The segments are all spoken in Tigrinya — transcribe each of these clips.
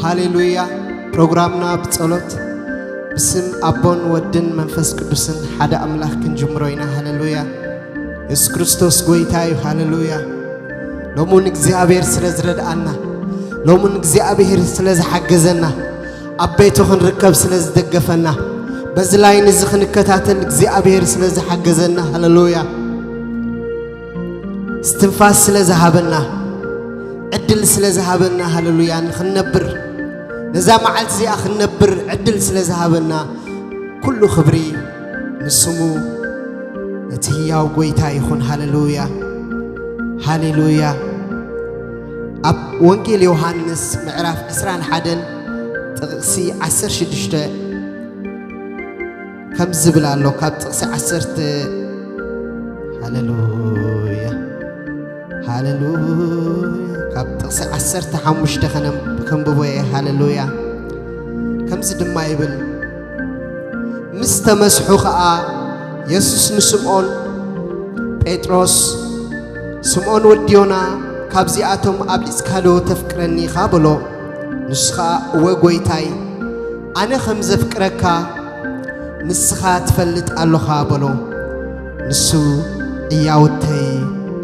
ሃሌሉያ። ፕሮግራምና ብጸሎት ብስም ኣቦን ወድን መንፈስ ቅዱስን ሓደ ኣምላኽ ክንጅምሮ ኢና። ሃሌሉያ። የሱስ ክርስቶስ ጎይታ እዩ። ሃሌሉያ። ሎሙን እግዚኣብሔር ስለ ዝረድኣና፣ ሎሙን እግዚኣብሔር ስለ ዝሓገዘና፣ ኣብ ቤቱ ክንርከብ ስለ ዝደገፈና፣ በዚ ላይን እዚ ክንከታተል እግዚኣብሔር ስለ ዝሓገዘና፣ ሃሌሉያ። እስትንፋስ ስለ ዝሃበና፣ ዕድል ስለ ዝሃበና፣ ሃሌሉያ፣ ንኽንነብር፣ ነዛ መዓልቲ እዚኣ ክንነብር ዕድል ስለ ዝሃበና፣ ኩሉ ክብሪ ንስሙ ነቲ ህያው ጎይታ ይኹን። ሃሌሉያ፣ ሃሌሉያ። ኣብ ወንጌል ዮሃንስ ምዕራፍ ዕስራን ሓደን ጥቕሲ ዓሰርተ ሽዱሽተ ከም ዝብል ኣሎ። ካብ ጥቕሲ ዓሰርተ፣ ሃሌሉያ፣ ሃሌሉያ። ካብ ጥቕሲ ዓሰርተ ሓሙሽተ ከነም-፣ ከንብቦ እየ። ሃሌሉያ። ከምዚ ድማ ይብል፣ ምስ ተመስሑ ኸኣ የሱስ ንስምዖን ጴጥሮስ፣ "ስምዖን ወዲ ዮና፣ ካብዚኣቶም ኣብሊጽካዶ ተፍቅረኒ ኢኻ?" በሎ። ንሱ ኸኣ፣ "እወ ጐይታይ፣ ኣነ ኸም ዘፍቅረካ ንስኻ ትፈልጥ ኣሎኻ" በሎ። ንሱ፣ "እያውተይ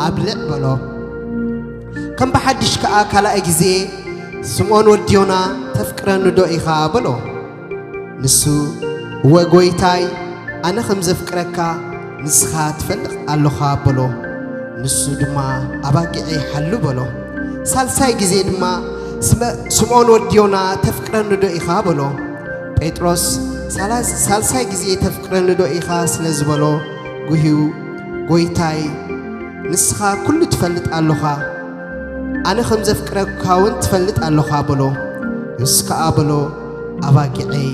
ኣብልዕ" በሎ። ከም ብሓድሽ ከኣ ካልኣይ ግዜ፣ "ስምዖን ወዲ ዮና፣ ተፍቅረኒ ዶ ኢኻ?" በሎ። ንሱ፣ "እወ ጐይታይ፣ ኣነ ኸም ዘፍቅረካ ንስኻ ትፈልጥ ኣሎኻ" በሎ። ንሱ ድማ፣ "ኣባጊዐይ ሓሉ" በሎ። ሳልሳይ ግዜ ድማ፣ "ስመ-፣ ስምዖን ወዲ ዮና፣ ተፍቅረኒ ዶ ኢኻ?" በሎ። ጴጥሮስ፣ ሳላ-፣ ሳልሳይ ግዜ፣ "ተፍቅረኒ ዶ ኢኻ?" ስለ ዝበሎ፣ ጉህዩ፣ "ጐይታይ፣ ንስኻ ኩሉ ትፈልጥ ኣሎኻ፣ ኣነ ኸም ዘፍቅረካ እውን ትፈልጥ ኣሎኻ" በሎ። ንሱ ከኣ በሎ፣ "ኣባጊዐይ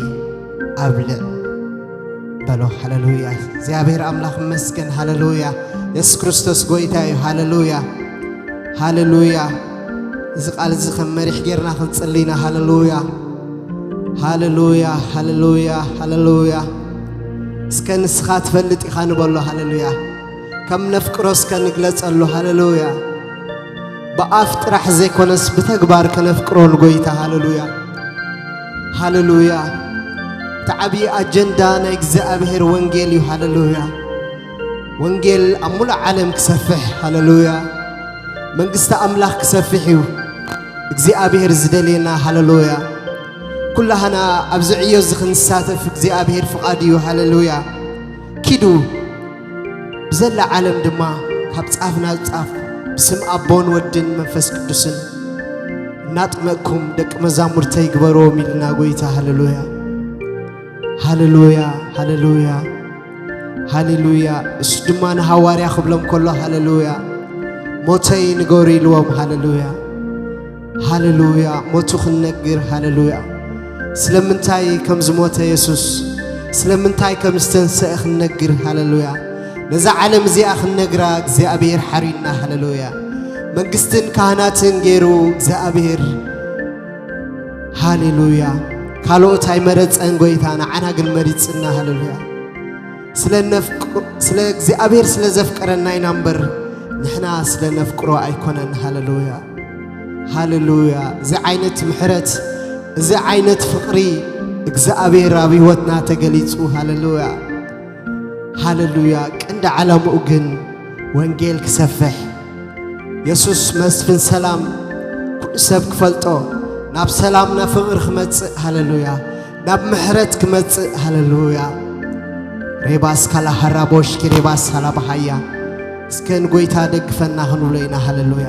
ኣብልዕ" በሎ። ሃሌሉያ። እግዚኣብሔር ኣምላኽ ይመስገን። ሃሌሉያ። የሱስ ክርስቶስ ጐይታ እዩ። ሃሌሉያ። ሃሌሉያ። እዚ ቃል እዚ ከም መሪሕ ጌርና ክንጽሊ ኢና። ሃሌሉያ። ሃሌሉያ፣ ሃሌሉያ፣ ሃሌሉያ። እስከ ንስኻ ትፈልጥ ኢኻ ንበሎ። ሃሌሉያ። ከም ነፍቅሮ እስከ ንግለጸሉ። ሃሌሉያ። ብኣፍ ጥራሕ ዘይኮነስ ብተግባር ከነፍቅሮ ንጎይታ። ሃሌሉያ። ሃሌሉያ። እቲ ዓብዪ ኣጀንዳ ናይ እግዚኣብሔር ወንጌል እዩ። ሃሌሉያ። ወንጌል ኣብ ሙሉእ ዓለም ክሰፍሕ። ሃሌሉያ። መንግስቲ ኣምላኽ ክሰፍሕ እዩ እግዚኣብሔር ዝደልየና። ሃሌሉያ። ኩላህና ኣብዚ ዕዮ እዚ ክንሳተፍ እግዚኣብሔር ፍቓድ እዩ። ሃሌሉያ። ኪዱ ብዘላ ዓለም ድማ ካብ ጻፍ ናብ ጻፍ ብስም ኣቦን ወድን መንፈስ ቅዱስን እናጥመቅኩም ደቂ መዛሙርተይ ግበርዎም ኢልና ጎይታ። ሃሌሉያ፣ ሃሌሉያ፣ ሃሌሉያ፣ ሃሌሉያ። እሱ ድማ ንሃዋርያ ክብሎም ከሎ፣ ሃሌሉያ፣ ሞተይ ንገሩ ኢልዎም። ሃሌሉያ፣ ሃሌሉያ። ሞቱ ክንነግር፣ ሃሌሉያ። ስለምንታይ ከም ዝሞተ የሱስ፣ ስለምንታይ ከም ዝተንስአ ክንነግር፣ ሃሌሉያ። ነዛ ዓለም እዚኣ ክንነግራ እግዚኣብሔር ሓርዩና፣ ሃሌሉያ። መንግስትን ካህናትን ገይሩ እግዚኣብሔር፣ ሃሌሉያ። ካልኦት ኣይመረጸን ጎይታ፣ ንዓና ግን መሪጽና፣ ሃሌሉያ። ስለ ነፍቅ-፣ ስለ እግዚኣብሔር ስለ ዘፍቀረና ኢና እምበር፣ ንሕና ስለ ነፍቅሮ ኣይኮነን። ሃሌሉያ፣ ሃሌሉያ። እዚ ዓይነት ምሕረት፣ እዚ ዓይነት ፍቕሪ እግዚኣብሔር ኣብ ህይወትና ተገሊጹ። ሃሌሉያ፣ ሃሌሉያ። ቀንዲ ዓላምኡ ግን ወንጌል ክሰፍሕ፣ የሱስ መስፍን ሰላም፣ ኩሉ ሰብ ክፈልጦ፣ ናብ ሰላም፣ ናብ ፍቕሪ ክመጽእ፣ ሃሌሉያ፣ ናብ ምሕረት ክመጽእ፣ ሃሌሉያ። ሬባስ ካላ ሃራቦሽ ኪሬባስ ሳላ ባሃያ። እስከ ንጎይታ ደግፈና ክንብሎ ኢና፣ ሃሌሉያ።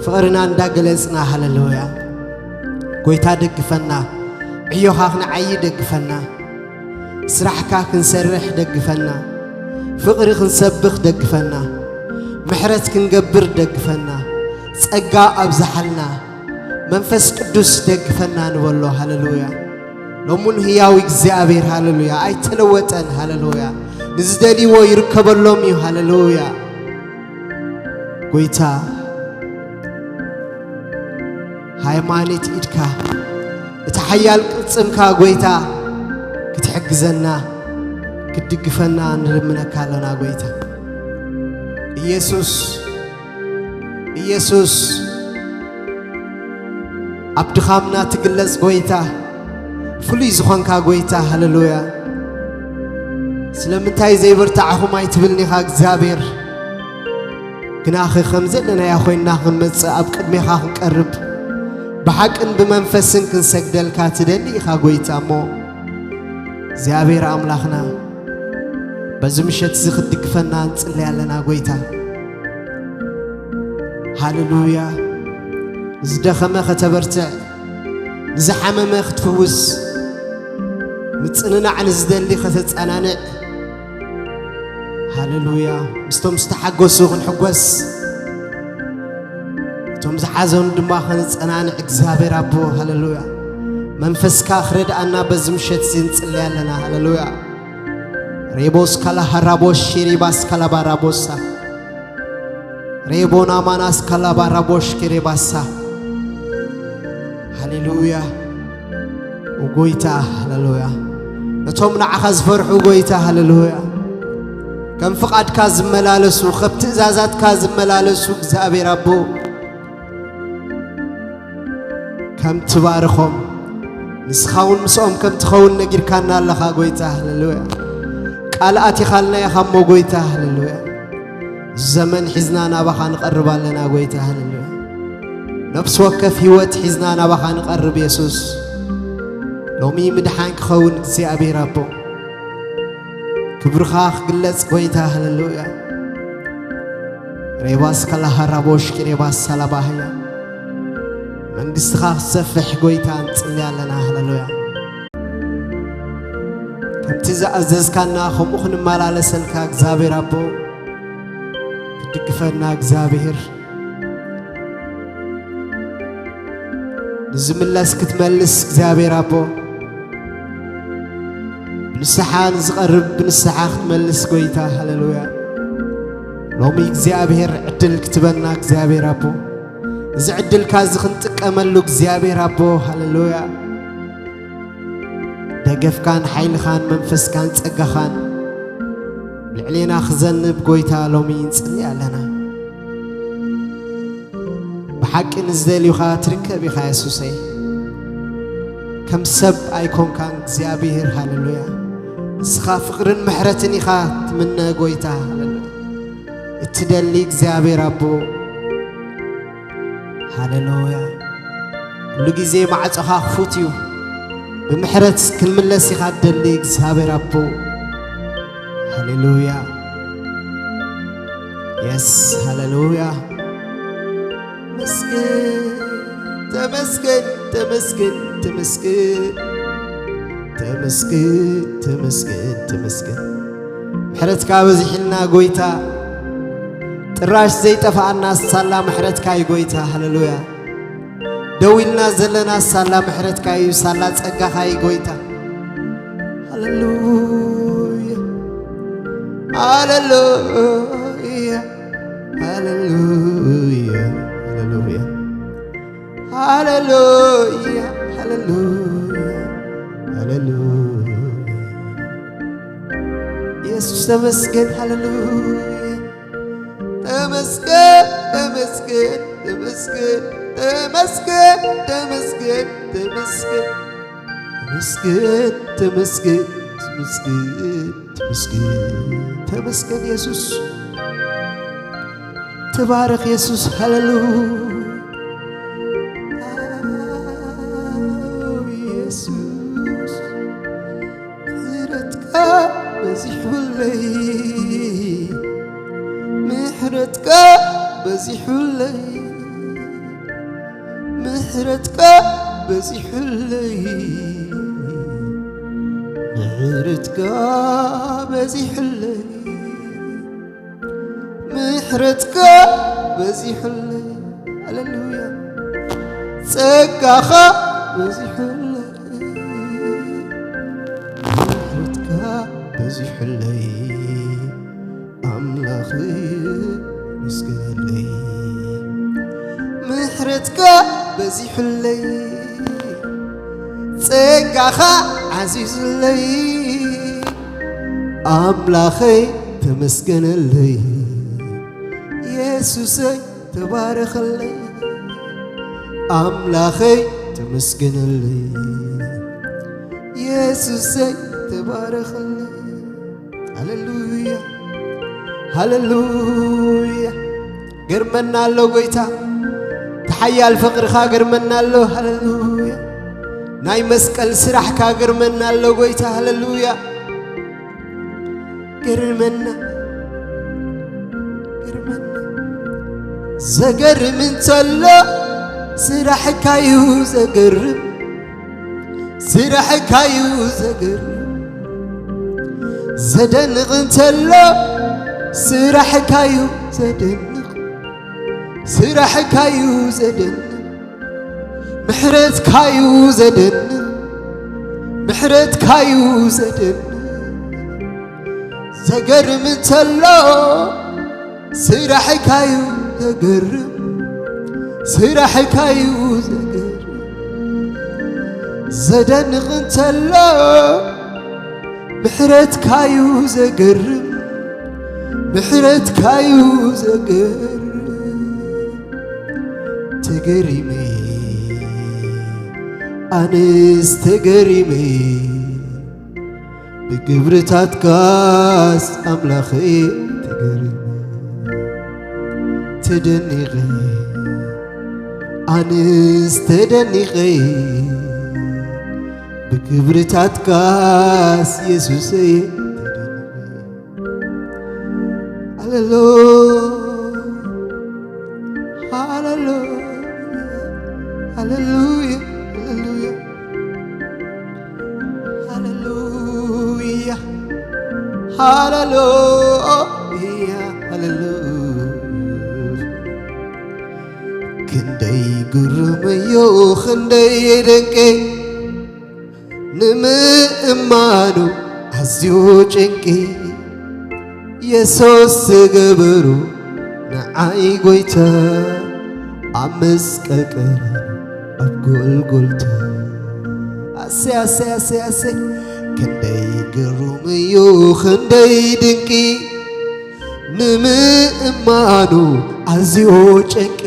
ፍቕርና እንዳገለጽና፣ ሃሌሉያ። ጎይታ ደግፈና፣ ዕዮኻ ክንዓዪ ደግፈና። ስራሕካ ክንሰርሕ ደግፈና፣ ፍቕሪ ክንሰብኽ ደግፈና፣ ምሕረት ክንገብር ደግፈና፣ ጸጋ ኣብዝሓልና፣ መንፈስ ቅዱስ ደግፈና ንበሎ። ሃሌሉያ። ሎሙን ህያው እግዚኣብሔር፣ ሃሌሉያ፣ ኣይተለወጠን። ሃሌሉያ። ንዝደልይዎ ይርከበሎም እዩ። ሃሌሉያ። ጎይታ፣ ሃይማኖት ኢድካ፣ እቲ ሓያል ቅልጽምካ፣ ጎይታ፣ ክትሕግዘና፣ ክትድግፈና ንልምነካ ኣለና። ጎይታ ኢየሱስ፣ ኢየሱስ፣ ኣብ ድኻምና ትግለጽ ጎይታ፣ ፍሉይ ዝኾንካ ጎይታ፣ ሃሌሉያ። ስለምንታይ ዘይበርታዕኹም ኣይትብልኒ ኢኻ እግዚኣብሔር። ግናኸ ከም ዘለናዮ ኮይንና ክንመጽእ ኣብ ቅድሜኻ ክንቀርብ ብሓቅን ብመንፈስን ክንሰግደልካ ትደሊ ኢኻ ጎይታ። እሞ እግዚኣብሔር ኣምላኽና በዚ ምሸት እዚ ክትድግፈና ንጽሊ ኣለና ጎይታ። ሃሌሉያ። ዝደኸመ ከተበርትዕ፣ ንዝሓመመ ክትፍውስ፣ ምጽንናዕ ንዝደሊ ከተጸናንዕ። ሃሌሉያ። ምስቶም ዝተሓጎሱ ክንሕጎስ፣ እቶም ዝሓዘኑ ድማ ከነጸናንዕ እግዚኣብሔር ኣቦ። ሃሌሉያ። መንፈስካ ክረድኣና በዚ ምሸት እዚ ንጽለይ ኣለና። ሃሌሉያ። ሬቦስ ካላሃራቦሽ ሺሪባስ ካላባራቦሳ ሬቦና ማናስ ካላባራቦሽ ኪሬባሳ። ሃሌሉያ። ጎይታ፣ ሃሌሉያ። ነቶም ንዓኻ ዝፈርሑ ጎይታ፣ ሃሌሉያ። ከም ፍቓድካ ዝመላለሱ፣ ከም ትእዛዛትካ ዝመላለሱ እግዚኣብሔር ኣቦ፣ ከም ትባርኾም፣ ንስኻ እውን ምስኦም ከም ትኸውን ነጊርካና ኣለኻ ጎይታ፣ ሃሌሉያ። ቃል ኣቲኻልና ኢኻ እሞ ጎይታ፣ ሃሌሉያ። ዘመን ሒዝና ናባኻ ንቐርብ ኣለና ጎይታ፣ ሃሌሉያ። ነፍሲ ወከፍ ህይወት ሒዝና ናባኻ ንቐርብ የሱስ። ሎሚ ምድሓን ክኸውን እግዚኣብሔር ኣቦ፣ ክብርኻ ክግለጽ ጎይታ፣ ሃሌሉያ። ሬባስ ካላሃራቦሽ ኪሬባስ ሳላባህያ መንግስትኻ ክሰፍሕ ጎይታ ንጽሊ ኣለና፣ ሃሌሉያ። ከምቲ ዝኣዘዝካና ከምኡ ክንመላለሰልካ እግዚኣብሔር ኣቦ፣ ክትድግፈና እግዚኣብሔር፣ ንዝምለስ ክትመልስ እግዚኣብሔር ኣቦ፣ ብንስሓ ንዝቐርብ ብንስሓ ክትመልስ ጎይታ፣ ሃሌሉያ። ሎሚ እግዚኣብሔር ዕድል ክትበና እግዚኣብሔር ኣቦ፣ እዚ ዕድልካ እዚ ክንጥቀመሉ እግዚኣብሔር ኣቦ፣ ሃሌሉያ። ደገፍካን ሓይልኻን መንፈስካን ጸጋኻን ልዕሌና ክዘንብ ጎይታ ሎሚ ንጽሊ ኣለና። ብሓቂ ንዝደልዩኻ ትርከብ ኢኻ የሱሰይ። ከም ሰብ ኣይኮንካን እግዚኣብሔር፣ ሃሌሉያ። ንስኻ ፍቕርን ምሕረትን ኢኻ ትምነ ጎይታ፣ ሃሌሉያ። እትደሊ እግዚኣብሔር ኣቦ፣ ሃሌሉያ። ኩሉ ግዜ ማዕጾኻ ክፉት እዩ። ብምሕረት ክንምለስ ኢኻ ትደሊ እግዚኣብሔር ኣቦ። ሃሌሉያ። የስ፣ ሃሌሉያ። መስገን፣ ተመስገን፣ ተመስገን፣ ተመስገን። ተመስገን፣ ተመስገን፣ ተመስገን፣ ተመስገን። ምሕረትካ በዚሕልና ጎይታ። ጥራሽ ዘይጠፍኣና ሳላ ምሕረትካ እዩ ጎይታ። ሃሌሉያ። ደው ኢልና ዘለና ሳላ ምሕረትካ እዩ፣ ሳላ ጸጋኻ እዩ ጎይታ። ሃሌሉያ፣ ሃሌሉያ፣ ሃሌሉያ፣ ሃሌሉያ፣ ሃሌሉያ፣ ሃሌሉያ፣ ሃሌሉያ። ኢየሱስ ተመስገን፣ ሃሌሉያ። ተመስገን፣ ተመስገን፣ ተመስገን፣ ተመስገን፣ ተመስገን፣ ተመስገን፣ ተመስገን፣ ተመስገን፣ ተመስገን፣ ተመስገን፣ ተመስገን ኢየሱስ። ተባረኽ ኢየሱስ፣ ሃሌሉያ። ኢየሱስ። ምሕረትካ በዚሑለይ፣ ምሕረትካ በዚሑለይ፣ ምሕረትካ በዚሑለይ፣ ምሕረትካ በዚሑለይ። ምሕረትካ በዚሑለይ፣ ሃሌሉያ። ጸጋኻ በዚሑለይ፣ ምሕረትካ በዚሑለይ፣ ኣምላኽ መስገነለይ። ምሕረትካ በዚሑለይ፣ ጸጋኻ ዓዚዙለይ፣ ኣምላኸይ ተመስገነለይ፣ የሱሰይ ተባረኸለይ፣ ኣምላኸይ ተመስገነለይ ኢየሱሰይ፣ ተባረኸለይ። ሃሌሉያ፣ ሃሌሉያ። ገርመና ኣሎ ጎይታ፣ ተሓያል ፍቕርኻ ገርመና ኣሎ። ሃሌሉያ። ናይ መስቀል ስራሕካ ገርመና ኣሎ ጎይታ። ሃሌሉያ። ገርመና፣ ገርመና። ዘገርም እንተሎ ስራሕካዩ ዘገርም፣ ስራሕካዩ ዘገርም። ዘደንቕ እንተሎ ስራሕካዩ ዘደንቕ፣ ስራሕካዩ ዘደንቕ። ምሕረትካዩ ዘደንቕ፣ ምሕረትካዩ ዘደንቕ። ዘገርም እንተሎ ስራሕካዩ ዘገርም፣ ስራሕካዩ ዘገርም። ዘደንቕ እንተሎ ምሕረትካዩ ዘገርም፣ ምሕረትካዩ ዘገርም። ተገሪመ፣ ኣነስ ተገሪመ፣ ብግብርታትካስ ኣምላኸይ ተገሪመ። ተደኒቐ፣ ኣነስ ተደኒቐ፣ ብግብርታትካስ የሱሰይ ተደኒቐ። ሃሌሉያ፣ ሃሌሉያ፣ ሃሌሉያ፣ ሃሌሉያ፣ ሃሌሉያ፣ ሃሌሉያ፣ ሃሌሉያ። ክንደይ ግሩም እዩ፣ ክንደይ ድንቂ፣ ንምእማኑ ኣዝዩ ጭንቂ፣ የሱስ ዝገበሩ ንዓይ ጎይታ፣ ኣብ መስቀል ቀራንዮ ኣብ ጎልጎልታ። ኣሰይ፣ ኣሰይ፣ ኣሰይ፣ ኣሰይ። ክንደይ ግሩም እዩ፣ ክንደይ ድንቂ፣ ንምእማኑ ኣዝዩ ጭንቂ፣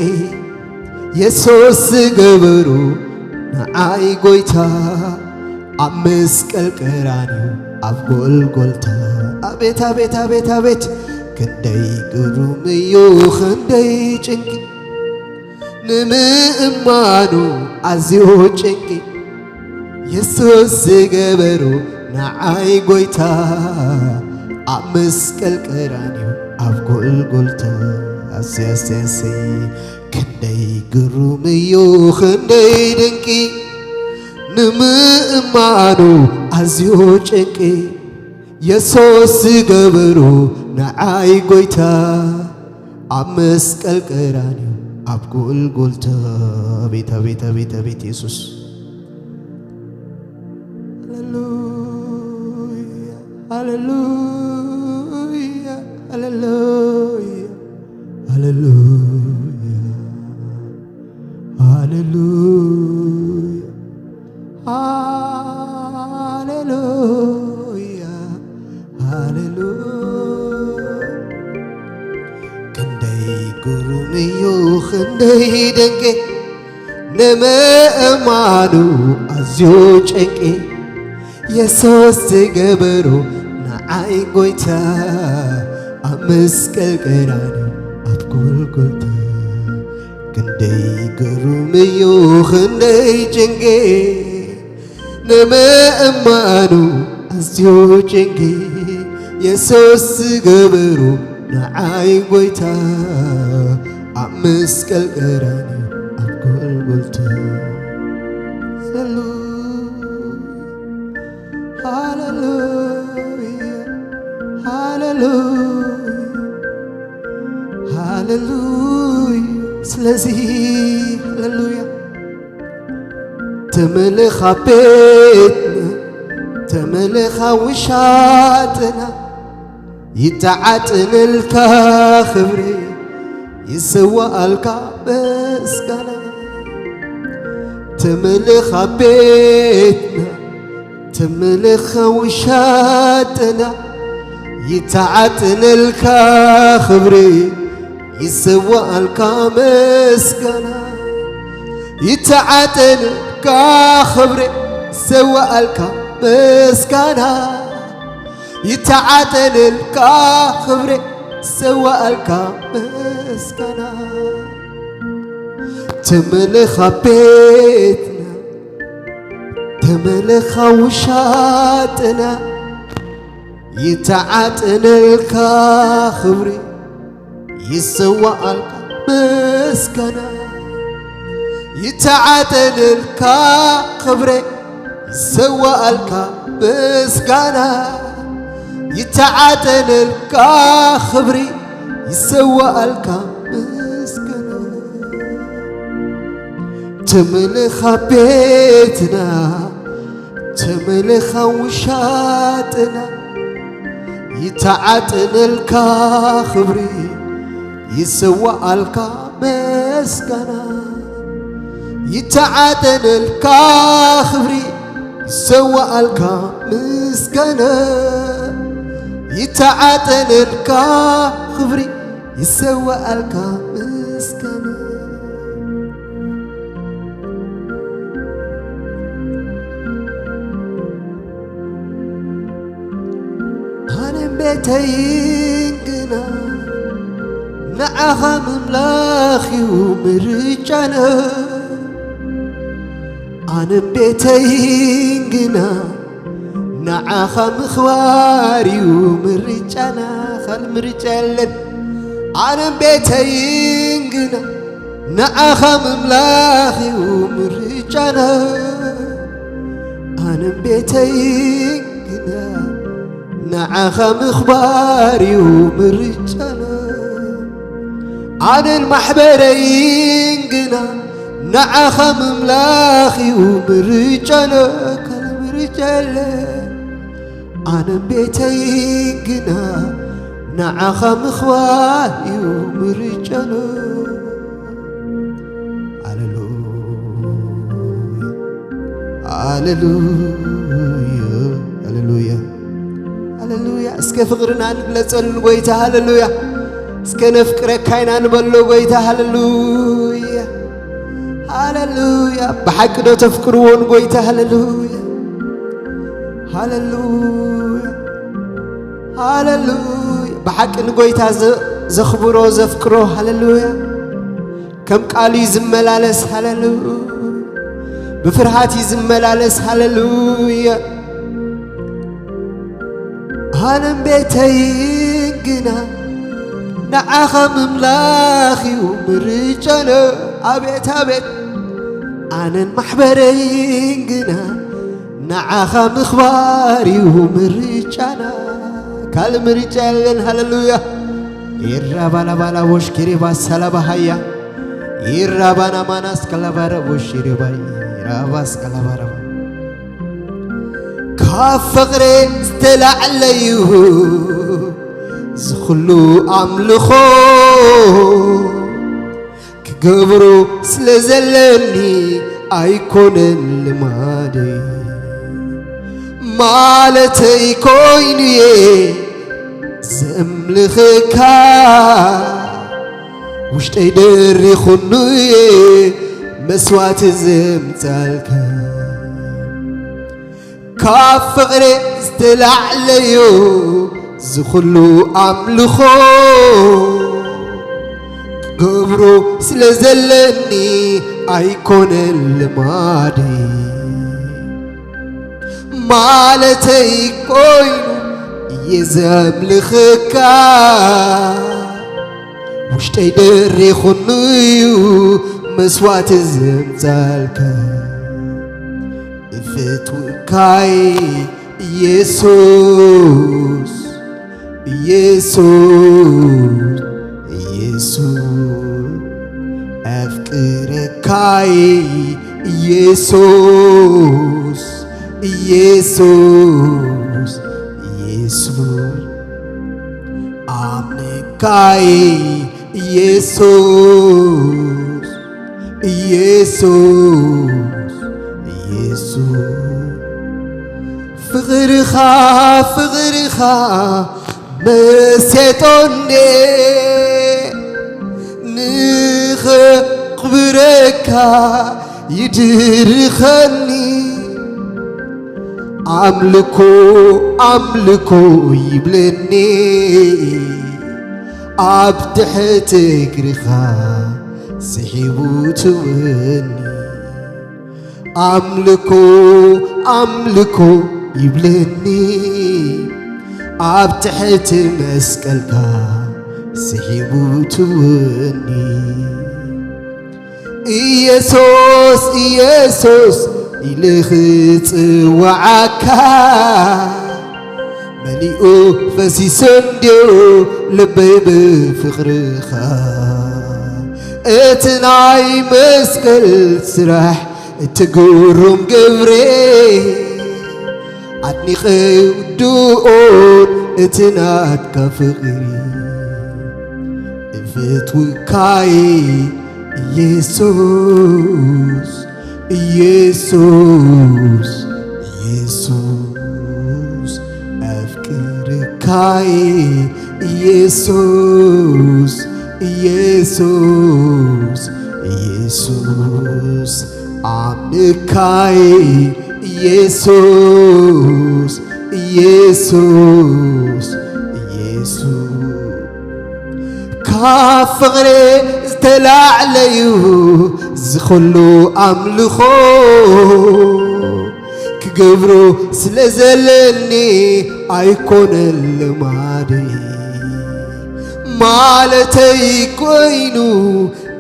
የሱስ ዝገበሩ ንዓይ ጎይታ፣ ኣብ መስቀል ቀራንዮ ኣብ ጎልጎልታ። ኣቤት፣ ኣቤት፣ ኣቤት፣ ኣቤት። ክንደይ ግሩም እዩ፣ ክንደይ ጭንቂ፣ ንምእማኑ ኣዝዩ ጭንቂ፣ የሱስ ዝገበሩ ንዓይ ጎይታ፣ ኣብ መስቀል ቀራንዮ ኣብ ጎልጎልታ። ኣሰይ፣ ኣሰይ፣ ኣሰይ። ክንደይ ግሩም እዩ፣ ክንደይ ድንቂ፣ ንምእማኑ ኣዝዩ ጭንቂ፣ የሱስ ዝገበሩ ንዓይ ጎይታ፣ ኣብ መስቀል ቀራንዮ ኣብ ጎልጎልታ። ኣቤት፣ ኣቤት፣ ኣቤት፣ ኣቤት የሱስ። ሃሌሉያ፣ ሃሌሉያ፣ ሃሌሉያ፣ ሃሌሉያ፣ ሃሌሉያ፣ ሃሌሉያ፣ ሃሌሉያ። ክንደይ ግሩም እዩ፣ ክንደይ ድንቂ፣ ንምእማኑ ኣዝዩ ጭንቂ፣ የሱስ ዝገበሩ ንዓይ ጎይታ፣ ኣብ መስቀል ቀራንዮ ኣብ ጎልጎልታ። ክንደይ ግሩም እዩ፣ ክንደይ ጭንቂ፣ ንምእማኑ ኣዝዩ ጭንቂ፣ የሱስ ዝገበሩ ንዓይ ጎይታ፣ ኣብ መስቀል ቀራንዮ ኣብ ጎልጎልታ። ሃሌሉያ፣ ሃሌሉያ፣ ሃሌሉያ፣ ሃሌሉያ። ስለዚ ሃሌሉያ፣ ተመለኻ ቤትና፣ ተመለኻ ውሻጥና፣ ይተዓጥነልካ ክብሪ፣ ይሰዋኣልካ ምስጋና። ተመለኻ ቤትና፣ ተመለኻ ውሻጥና፣ ይተዓጥነልካ ክብሪ፣ ይሰዋኣልካ ምስጋና። ይተዓጠን ክብሪ ሰዋኣልካ ምስጋና ይተዓጠነልካ ክብሪ ሰዋኣልካ ምስጋና ተመለኻ ቤትና ተመለኻ ውሻጥና ይተዓጠነልካ ክብሪ ይሰዋኣልካ ምስጋና ይተዓጠነልካ ክብሪ ይሰዋኣልካ ምስጋና ይተዓጠነልካ ክብሪ ይሰዋኣልካ ምስጋና ተመለኻ ቤትና ተመለኻ ውሻጥና ይተዓጠነልካ ክብሪ ይሰዋኣልካ ምስጋና ይተዓጠነልካ ክብሪ ይሰዋኣልካ ምስጋና ይተዓጠነልካ ክብሪ ይሰዋኣልካ ምስጋና ኣነን ቤተይን ግና ንዓኻ ምምላኽ እዩ ምርጫና ኣነን ቤተይን ግና ንዓኻ ምኽባር እዩ ምርጫና ካልእ ምርጫ የለን ኣነን ቤተይን ግና ንዓኻ ምምላኽ እዩ ምርጫና ኣነን ቤተይን ግና ንዓኻ ምኽባር እዩ ምርጫና ኣነን ማሕበረይን ግና ንዓኻ ምምላኽ እዩ ምርጫና ካልእ ምርጫ የለን ኣነን ቤተይን ግና ንዓኻ ምኽባር እዩ ምርጫና ሃሌሉያ ሃሌሉያ ሃሌሉያ ሃሌሉያ እስከ ፍቕርና ንግለጸሉ ንጎይታ ሃሌሉያ እስከ ነፍቅረካ ኢና ንበሎ ጎይታ ሃሌሉያ ሃሌሉያ ብሓቂ ዶ ተፍቅርዎ ንጎይታ ሃሌሉያ ሃሌሉያ ሃሌሉያ ብሓቂ ንጎይታ ዘኽብሮ ዘፍቅሮ ሃሌሉያ ከም ቃሉ እዩ ዝመላለስ ሃሌሉያ ብፍርሃት እዩ ዝመላለስ ሃሌሉያ ኣነን ቤተይን ግና ንዓኻ ምምላኽ እዩ ምርጫና ኣቤት ኣቤት ኣነን ማሕበረይን ግና ንዓኻ ምኽባር እዩ ምርጫና ካልእ ምርጫ የለን ሃሌሉያ ኢራባላባላ ወሽኪሪባ ሰላባሃያ ኢራባና ማናስ ከላባረ ወሽሪባ ኢራባስ ከላባረ ካብ ፍቕሪ ዝተላዕለዩ ዝኹሉ ኣምልኾ ክገብሮ ስለ ዘለኒ ኣይኮነን ልማደይ ማለተይ ኮይኑየ ዘምልኽካ ውሽጠይ ደሪኹኑየ መስዋዕቲ ዘምጻልካ ካብ ፍቕሪ ዝተላዕለዮ ዝኹሉ ኣምልኾ ክገብሮ ስለ ዘለኒ ኣይኮነን ልማደይ ማለተይ ኮይኑ እየ ዘምልኽካ ውሽጠይ ደሪኹኑ እዩ መስዋዕቲ ዘምጻልካ እፈትወካይ ኢየሱስ ኢየሱስ ኢየሱስ ኣፍቅረካይ ኢየሱስ ኢየሱስ ኢየሱስ ኣምነካይ ኢየሱስ ኢየሱስ ኢየሱስ ፍቕርኻ ፍቕርኻ መሴጦኔ ንኽኽብረካ ይድርኸኒ ኣምልኮ ኣምልኮ ይብለኒ ኣብ ትሕቲ እግርኻ ስሒቡ ትወኒ ኣምልኮ ኣምልኮ ይብለኒ ኣብ ትሕቲ መስቀልካ ስሒቡ ትወኒ ኢየሱስ ኢየሱስ ኢለ ክጽውዓካ መሊኡ ፈሲሱ እንድዩ ልበይ ብፍቕርኻ እቲ ናይ መስቀል ስራሕ እቲ ግሩም ግብሪ ኣድኒቐ ውድኦን እቲ ናትካ ፍቕሪ እፈትወካይ ኢየሱስ ኢየሱስ ኢየሱስ ኣፍቅረካይ ኢየሱስ ኢየሱስ ኢየሱስ ኣምልካይ ኢየሱስ ኢየሱስ ኢየሱስ ካብ ፍቕሪ ዝተላዕለዩ ዝኹሉ ኣምልኾ ክገብሮ ስለ ዘለኒ ኣይኮነን ልማደይ ማለተይ ኮይኑ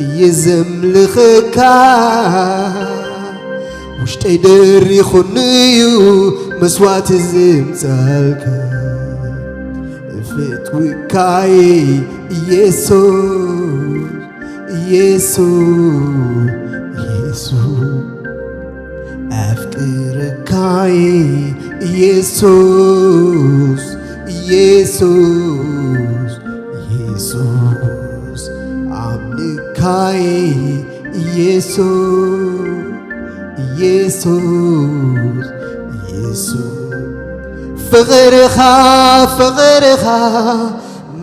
እየ ዘምልኸካ ውሽጠይ ደሪኹኒ እዩ መስዋዕቲ ዝምጸልካ እፈትወካይ ኢየሱስ ኢየሱስ ኢየሱስ ኣፍቅረካይ ኢየሱስ ኢየሱስ ኢየሱስ ኣምልካይ ኢየሱስ ኢየሱስ ኢየሱስ ፍቕርኻ ፍቕርኻ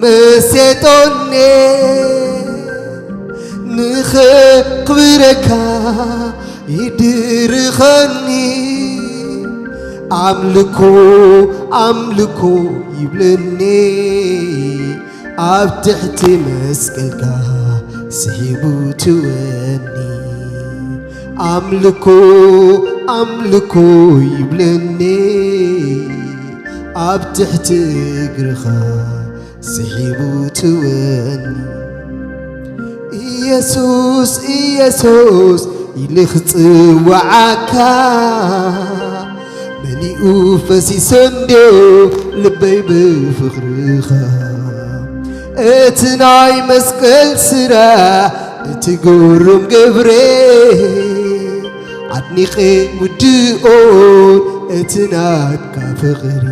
መሴጦኒ ንኽኽብረካ ይድርኸኒ ኣምልኮ ኣምልኮ ይብለኒ ኣብ ትሕቲ መስቀልካ ስሒቡ ትወኒ ኣምልኮ ኣምልኮ ይብለኒ ኣብ ትሕቲ እግርኻ ስሒቡ ትወኒ ኢየሱስ ኢየሱስ ኢለ ክጽውዓካ መሊኡ ፈሲሱ እንድዩ ልበይ ብፍቕርኻ እቲ ናይ መስቀል ስራሕ እቲ ግሩም ግብሪ ኣድኒቐ ውድኦን እቲ ናትካ ፍቕሪ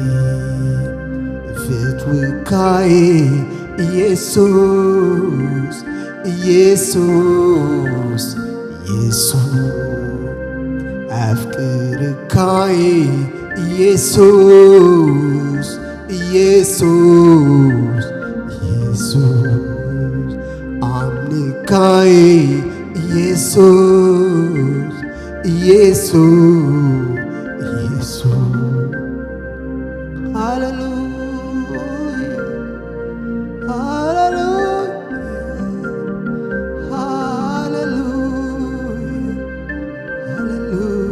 እፈትወካይ ኢየሱስ ኢየሱስ ኢየሱስ ኣፍቅርካይ ኢየሱስ ኢየሱስ ኢየሱስ ኣምልካይ ኢየሱስ ኢየሱስ ኢየሱስ ሃሌሉያ ሃሌሉያ ሃሌሉያ ሃሌሉያ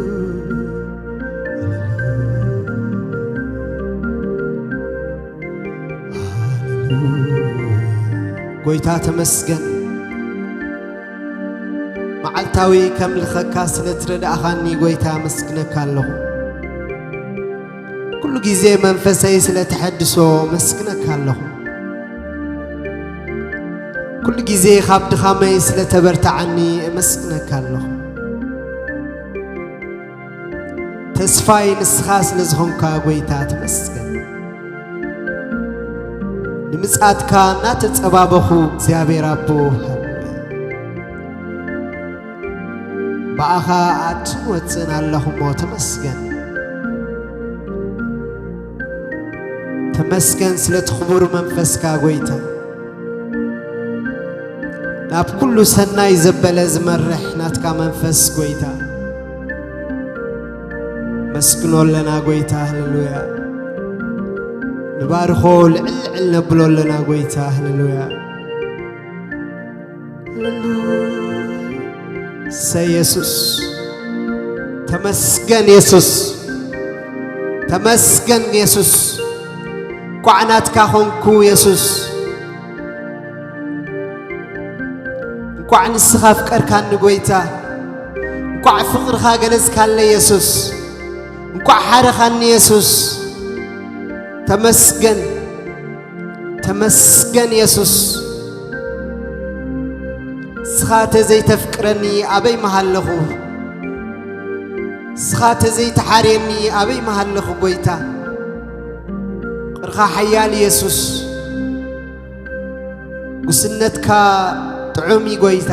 ጎይታ ተመስገን መዓልታዊ ከምልኸካ ስለ ትረዳእኻኒ ጎይታ ኣመስግነካ ኣለኹ ኩሉ ግዜ መንፈሰይ ስለ ተሐድሶ ኣመስግነካ ኣለኹ ኩሉ ግዜ ካብ ድኻመይ ስለ ተበርታዓኒ ኣመስግነካ ኣለኹ ተስፋይ ንስኻ ስለ ዝኾንካ ጎይታ ተመስገን ንምጻትካ እናተጸባበኹ እግዚኣብሔር ኣቦ ሃሌሉያ ብኣኻ ኣትን ወፅን ኣለኹሞ ተመስገን ተመስገን ስለቲ ክቡር መንፈስካ ጎይታ ናብ ኩሉ ሰናይ ዘበለ ዝመርሕ ናትካ መንፈስ ጎይታ ነመስግኖ ኣለና ጎይታ፣ ሃሌሉያ። ንባርኾ፣ ልዕል ልዕል ነብሎ ኣለና ጎይታ፣ ሃሌሉያ። ሃሌሉያ። እሰይ የሱስ፣ ተመስገን የሱስ፣ ተመስገን የሱስ። እንኳዕ ናትካ ኾንኩ የሱስ። እንኳዕ ንስኻ ኣፍቀርካኒ ጎይታ፣ እንኳዕ ፍቕርኻ ገለጽካለይ የሱስ፣ እንኳዕ ሓረኻኒ የሱስ። ተመስገን፣ ተመስገን የሱስ። ንስኻ ተዘይተፍቅረኒ ኣበይ ምሃለኹ? ንስኻ ተዘይተሓርየኒ ኣበይ ምሃለኹ ጎይታ? ፍቕርኻ ሓያል የሱስ። ጉስነትካ ጥዑም እዩ ጎይታ።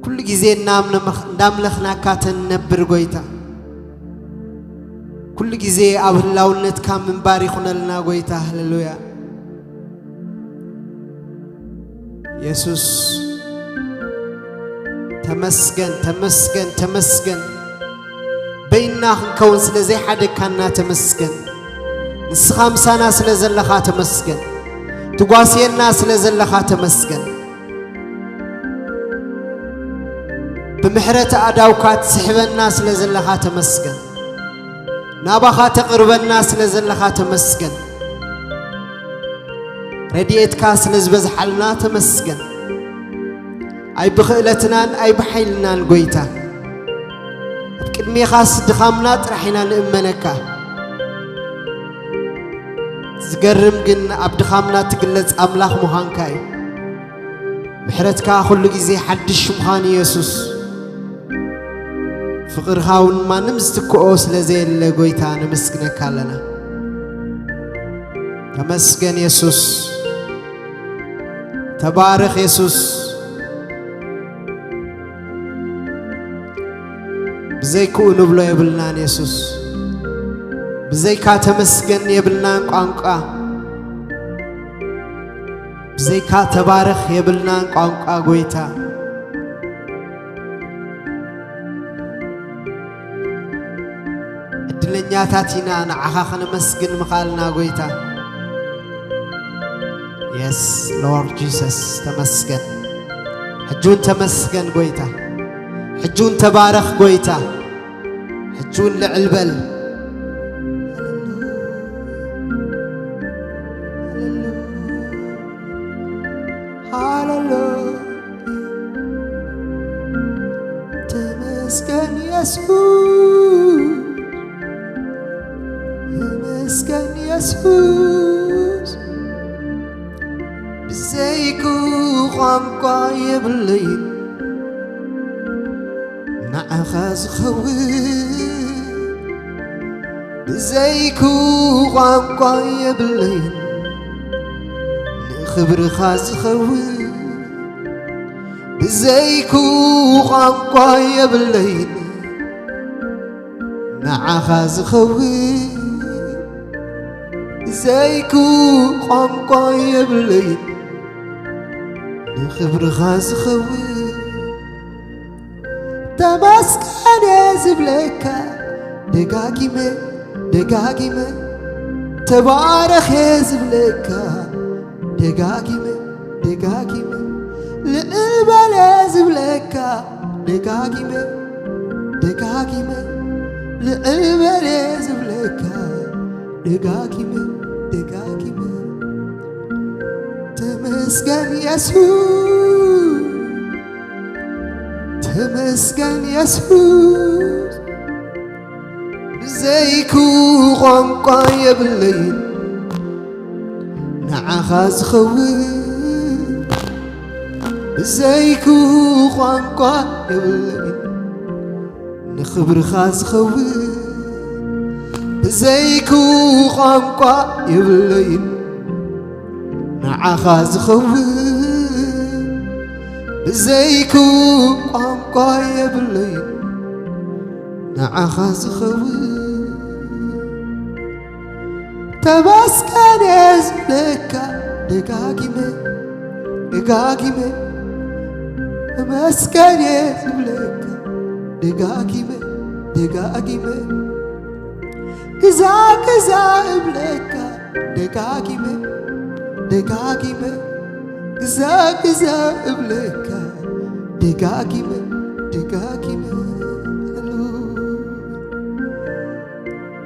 ኩሉ ግዜ እናምነመኽ-፣ እንዳምለኽናካ ተንነብር ጎይታ። ኩሉ ግዜ ኣብ ህላውነትካ ምንባር ይኹነልና ጎይታ። ሃሌሉያ። የሱስ ተመስገን፣ ተመስገን፣ ተመስገን። በይንና ክንከውን ስለ ዘይሓደግካና ተመስገን። ንስኻ ምሳና ስለ ዘለኻ ተመስገን። ትጓስየና ስለ ዘለኻ ተመስገን። ብምሕረት ኣእዳውካ ትስሕበና ስለ ዘለኻ ተመስገን። ናባኻ ተቕርበና ስለ ዘለኻ ተመስገን። ረድኤትካ ስለ ዝበዝሓልና ተመስገን። ኣይብኽእለትናን ኣይብሓይልናን ጎይታ፣ ኣብ ቅድሜኻስ ድኻምና ጥራሕ ኢና ንእመነካ። ዝገርም ግን ኣብ ድኻምና ትግለጽ ኣምላኽ ምዃንካ እዩ። ምሕረትካ ኩሉ ግዜ ሓድሽ ምዃኑ የሱስ። ፍቕርኻ እውን ማንም ዝትክኦ ስለ ዘየለ ጎይታ ነመስግነካ ኣለና። ተመስገን የሱስ። ተባረኽ የሱስ። ብዘይክኡ ንብሎ የብልናን የሱስ። ብዘይካ ተመስገን የብልናን ቋንቋ። ብዘይካ ተባረኽ የብልናን ቋንቋ ጎይታ። ዕድለኛታት ኢና ንዓኻ ከነመስግን ምኻልና ጎይታ። የስ ሎርድ ጂሰስ ተመስገን። ሕጂ እውን ተመስገን ጎይታ። ሕጂ እውን ተባረኽ ጎይታ። ሕጂ እውን ልዕል በል። ሃሌሉያ። ተመስገን የሱስ፣ ተመስገን የሱስ። ብዘይኩ ቋንቋ የብለይን ንዓኻ ዝኸውን፣ ብዘይኩ ቋንቋ የብለይን ንኽብርኻ ዝኸውን፣ ብዘይኩ ቋንቋ የብለይን ንዓኻ ዝኸውን፣ ብዘይኩ ቋንቋ የብለይን ንኽብርኻ ዝኸውን። ተመስገን እየ ዝብለካ ደጋጊመ ደጋጊመ፣ ተባረኽ እየ ዝብለካ ደጋጊመ ደጋጊመ፣ ልዕል በል እየ ዝብለካ ደጋጊመ ደጋጊመ፣ ልዕል በል እየ ዝብለካ ደጋጊመ ደጋጊመ። ተመስገን የሱስ፣ ተመስገን የሱስ። ብዘይኩ ቋንቋ የብለይን ንዓኻ ዝኸውን፣ ብዘይኩ ቋንቋ የብለይን ንኽብርኻ ዝኸውን፣ ብዘይኩ ቋንቋ የብለይን ንዓኻ ዝኸውን፣ ብዘይኩ ቋንቋ የብለይን ንዓኻ ዝኸውን። ተመስገን እየ ዝብለካ ደጋጊመ ደጋጊመ፣ ተመስገን እየ ዝብለካ ደጋጊመ ደጋጊመ ግዛ ግዛ እብለካ፣ ደጋጊመ ደጋጊመ ግዛ ግዛ እብለካ፣ ደጋጊመ ደጋጊመ።